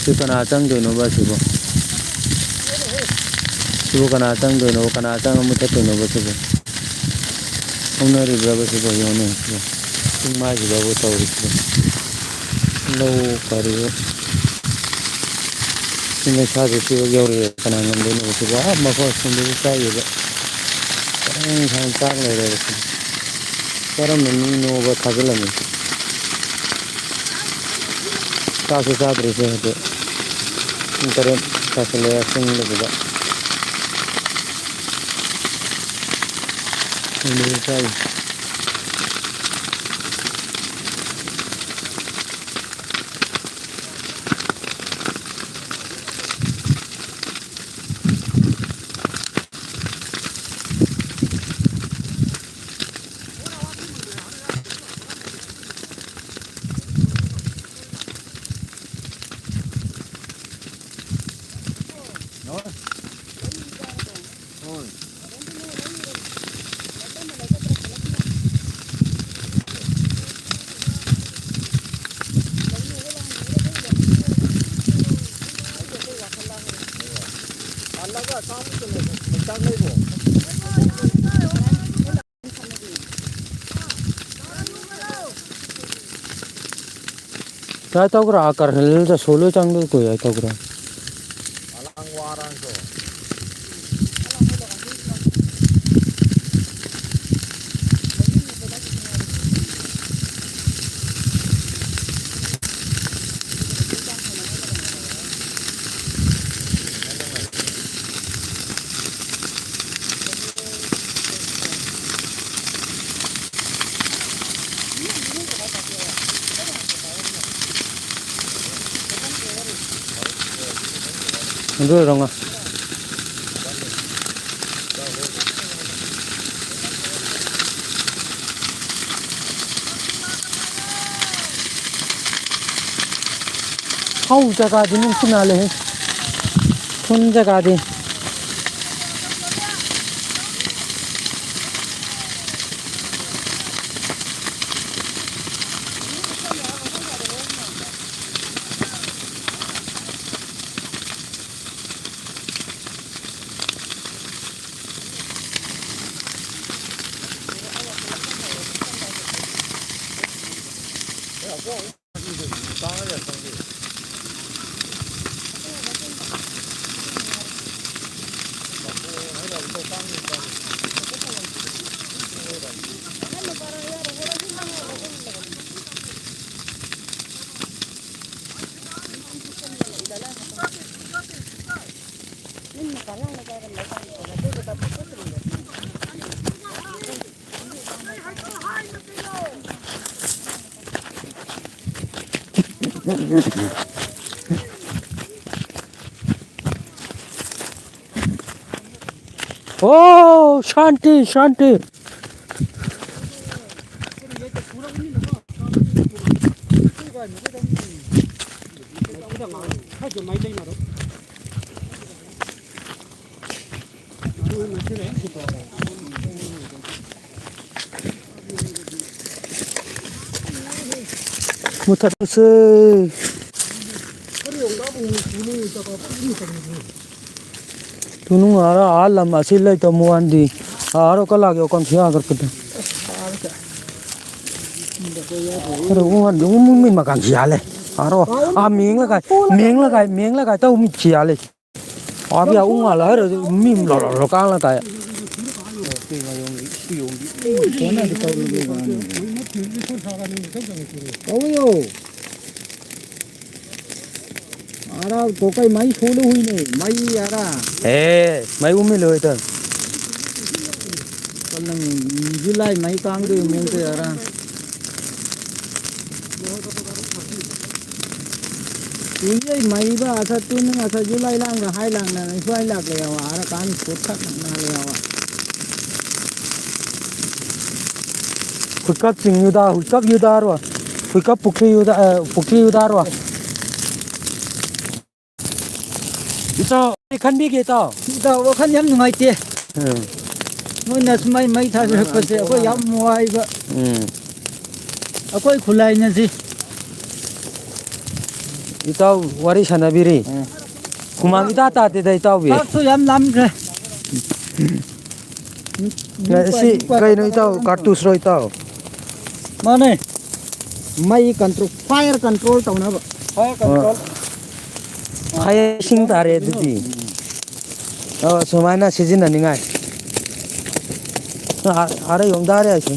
ꯁꯤ ꯀꯅꯥ ꯆꯪꯗꯣꯏꯅꯣꯕ ꯁꯤꯕꯣ? ꯁꯤꯕꯨ ꯀꯅꯥ ꯆꯪꯗꯣꯏꯅꯣ? ꯀꯅꯥ ꯆꯪꯉ ꯃꯨꯊꯠꯇꯣꯏꯅꯣꯕ ꯁꯤꯕꯨ? ꯍꯧꯅꯔꯤꯕ꯭ꯔꯕ ꯁꯤꯕꯣ? ꯌꯦꯡꯉꯨꯅꯦ ꯁꯤꯕꯣ, ꯆꯤꯡ ꯃꯥꯏꯁꯤꯗꯕꯨ ꯇꯧꯔꯤꯁꯤꯕꯣ꯫ ꯂꯧ ꯐꯔꯤꯕ꯫ ꯆꯤꯡ ꯂꯩꯁꯥꯁꯦ ꯁꯤꯕꯨ ꯌꯧꯔꯛꯑꯦ꯫ ꯀꯅꯥ ꯉꯝꯗꯣꯏꯅꯣ ꯁꯤꯕꯣ? ꯑꯥ ꯃꯈꯣꯡ ꯁꯤꯡꯗꯨꯁꯨ ꯆꯥꯏꯌꯦꯕ꯫ ꯄꯔꯦꯡ ꯁꯥꯡ ꯆꯥꯛ ꯂꯩꯔꯦꯕ ꯁꯤꯕꯣ꯫ ꯀꯔꯝꯕ ꯃꯤꯅꯣꯕ ꯊꯥꯖꯤꯜꯂꯝꯃꯤ꯫ ꯆꯥꯛꯁꯨ ꯆꯥꯗ꯭ꯔꯤꯁꯦ ꯍꯧꯖꯤꯛ꯫ ꯄꯨꯡ ꯇꯔꯦꯠ ꯇꯥꯁꯤꯜꯂꯛꯑꯦ ꯆꯤꯡꯗ ꯁꯤꯗ꯫ ꯈꯪꯗꯦ ꯆꯥꯔꯤ꯫ ꯌꯥꯏ ꯇꯧꯒ꯭ꯔꯥ? ꯀꯔꯅꯦꯜꯗ ꯁꯣ ꯂꯣꯏ ꯆꯪꯗꯣꯏ ꯀꯨꯏ ꯌꯥꯏ ꯇꯧꯒ꯭ꯔꯥ? ꯑꯗꯨ ꯑꯣꯏꯔꯝꯒ꯫ ꯍꯧ ꯖꯒꯥꯗꯤ ꯅꯨꯡꯁꯤ ꯅꯥꯜꯂꯦꯍꯦ꯫ ꯈꯨꯟ ꯖꯒꯥꯗꯤ꯫ Oh, shanti, shanti. ꯃꯨꯊꯠꯂꯁꯦ꯫ ꯇꯨꯅꯨꯡ ꯑꯥꯔ ꯑꯥ ꯂꯝ ꯑꯁꯤ ꯂꯩꯇ ꯃꯨꯋꯥꯟꯗꯤ꯫ ꯑꯥꯔꯣ ꯀꯂꯥꯒꯤ ꯑꯣꯀꯝ ꯁꯤꯌꯥꯒꯔ ꯀꯇ꯫ ꯑꯔꯣ ꯎꯃꯟꯗꯤ ꯎꯃꯨꯡ ꯃꯤꯟ ꯃꯀꯥꯟ ꯁꯤꯌꯥꯂꯦ꯫ ꯑꯥꯔꯣ ꯑꯥ ꯃꯦꯡꯂꯒꯥꯏ ꯃꯦꯡꯂꯒꯥꯏ ꯃꯦꯡꯂꯒꯥꯏ ꯇꯧ ꯃꯤ ꯁꯤꯌꯥꯂꯦ꯫ ꯑꯥꯕꯤ ꯑꯥ ꯎ ꯉꯥꯜꯂ ꯍꯥꯏꯔ ꯃꯤ ꯂꯣ ꯂꯣ ꯂꯣ ꯀꯥꯡꯂ ꯇꯥꯏ꯫ ꯇꯧꯋꯤꯌꯣ꯫ ꯑꯥꯔꯥ ꯇꯣꯀꯩ ꯃꯩ ꯁꯣꯂꯨ ꯍꯨꯏꯅꯦ ꯃꯩ ꯑꯥꯔꯥ꯫ ꯑꯦ ꯃꯩ ꯎꯃꯤ ꯂꯣꯏ ꯇ꯫ ꯀꯅꯪ ꯖꯨꯂꯥꯏ ꯃꯩ ꯀꯥꯡꯗꯣꯏ ꯃꯨꯡ ꯇ ꯑꯥꯔꯥ꯫ ꯇꯨꯏꯌꯩ ꯃꯩꯕ ꯑꯁ ꯇꯨꯅꯤꯡ ꯑꯁ ꯖꯨꯂꯥꯏ ꯂꯥꯡꯒ ꯍꯥꯏ ꯂꯥꯡꯅ ꯅꯪ ꯁ꯭ꯋꯥꯏ ꯂꯥꯛꯂꯦ ꯌꯥꯋꯥ ꯑꯥꯔ ꯀꯥꯟ ꯁꯣꯠ ꯈꯠꯅ ꯅꯥꯂꯦ ꯌꯥꯋꯥ꯫ ꯍꯨꯏꯀꯞ ꯆꯤꯡ ꯌꯨꯗꯥ ꯍꯨꯏꯀꯞ ꯌꯨꯗꯥꯔꯣ꯫ ꯍꯨꯏꯀꯞ ꯄꯨꯈ꯭ꯔꯤ ꯌꯨꯗꯥ ꯑ, ꯄꯨꯈ꯭ꯔꯤ ꯌꯨꯗꯥꯔꯣ꯫ ꯏꯇꯥꯎ ꯑꯩ ꯈꯟꯕꯤꯒꯦ ꯏꯇꯥꯎ꯫ ꯏꯇꯥꯎ ꯋꯥꯈꯜ ꯌꯥꯝ ꯅꯨꯡꯉꯥꯏꯇꯦ꯫ ꯎꯝ꯫ ꯃꯣꯏꯅ ꯁꯨꯃꯥꯏ ꯃꯩ ꯊꯥꯕꯤꯔꯛꯄꯁꯦ ꯑꯩꯈꯣꯏ ꯌꯥꯝ ꯅꯨꯡꯉꯥꯏꯕ꯫ ꯎꯝ꯫ ꯑꯩꯈꯣꯏ ꯈꯨꯂꯥꯏꯅꯁꯤ꯫ ꯏꯇꯥꯎ ꯋꯥꯔꯤ ꯁꯥꯟꯅꯕꯤꯔꯤ꯫ ꯎꯝ꯫ ꯍꯨꯃꯥꯡ ꯏꯇꯥ ꯇꯥꯗꯦꯗ ꯏꯇꯥꯎꯕꯤ꯫ ꯆꯥꯛꯁꯨ ꯌꯥꯝ ꯂꯥꯝꯈ꯭ꯔꯦ꯫ ꯅꯨꯄꯥ, ꯁꯤ ꯅꯨꯄꯥ ꯀꯩꯅꯣ ꯈꯛꯇ ꯏꯇꯥꯎ, ꯉꯥꯏꯔꯦ꯫ ꯀꯥꯔꯇꯨꯁꯔꯣ ꯏꯇꯥꯎ? ꯃꯥꯅꯦ꯫ ꯃꯩ control, fire control ꯇꯧꯅꯕ꯫ Fire control꯫ Fire extinguisher ꯇꯥꯔꯦ ꯑꯗꯨꯗꯤ꯫ ꯑꯣ, ꯁꯨꯃꯥꯏꯅ ꯁꯤꯖꯤꯟꯅꯅꯤꯡꯉꯥꯏ꯫ ꯑꯥ, ꯑꯥꯔ ꯌꯣꯡꯗꯥꯔꯦ ꯑꯩꯁꯨ꯫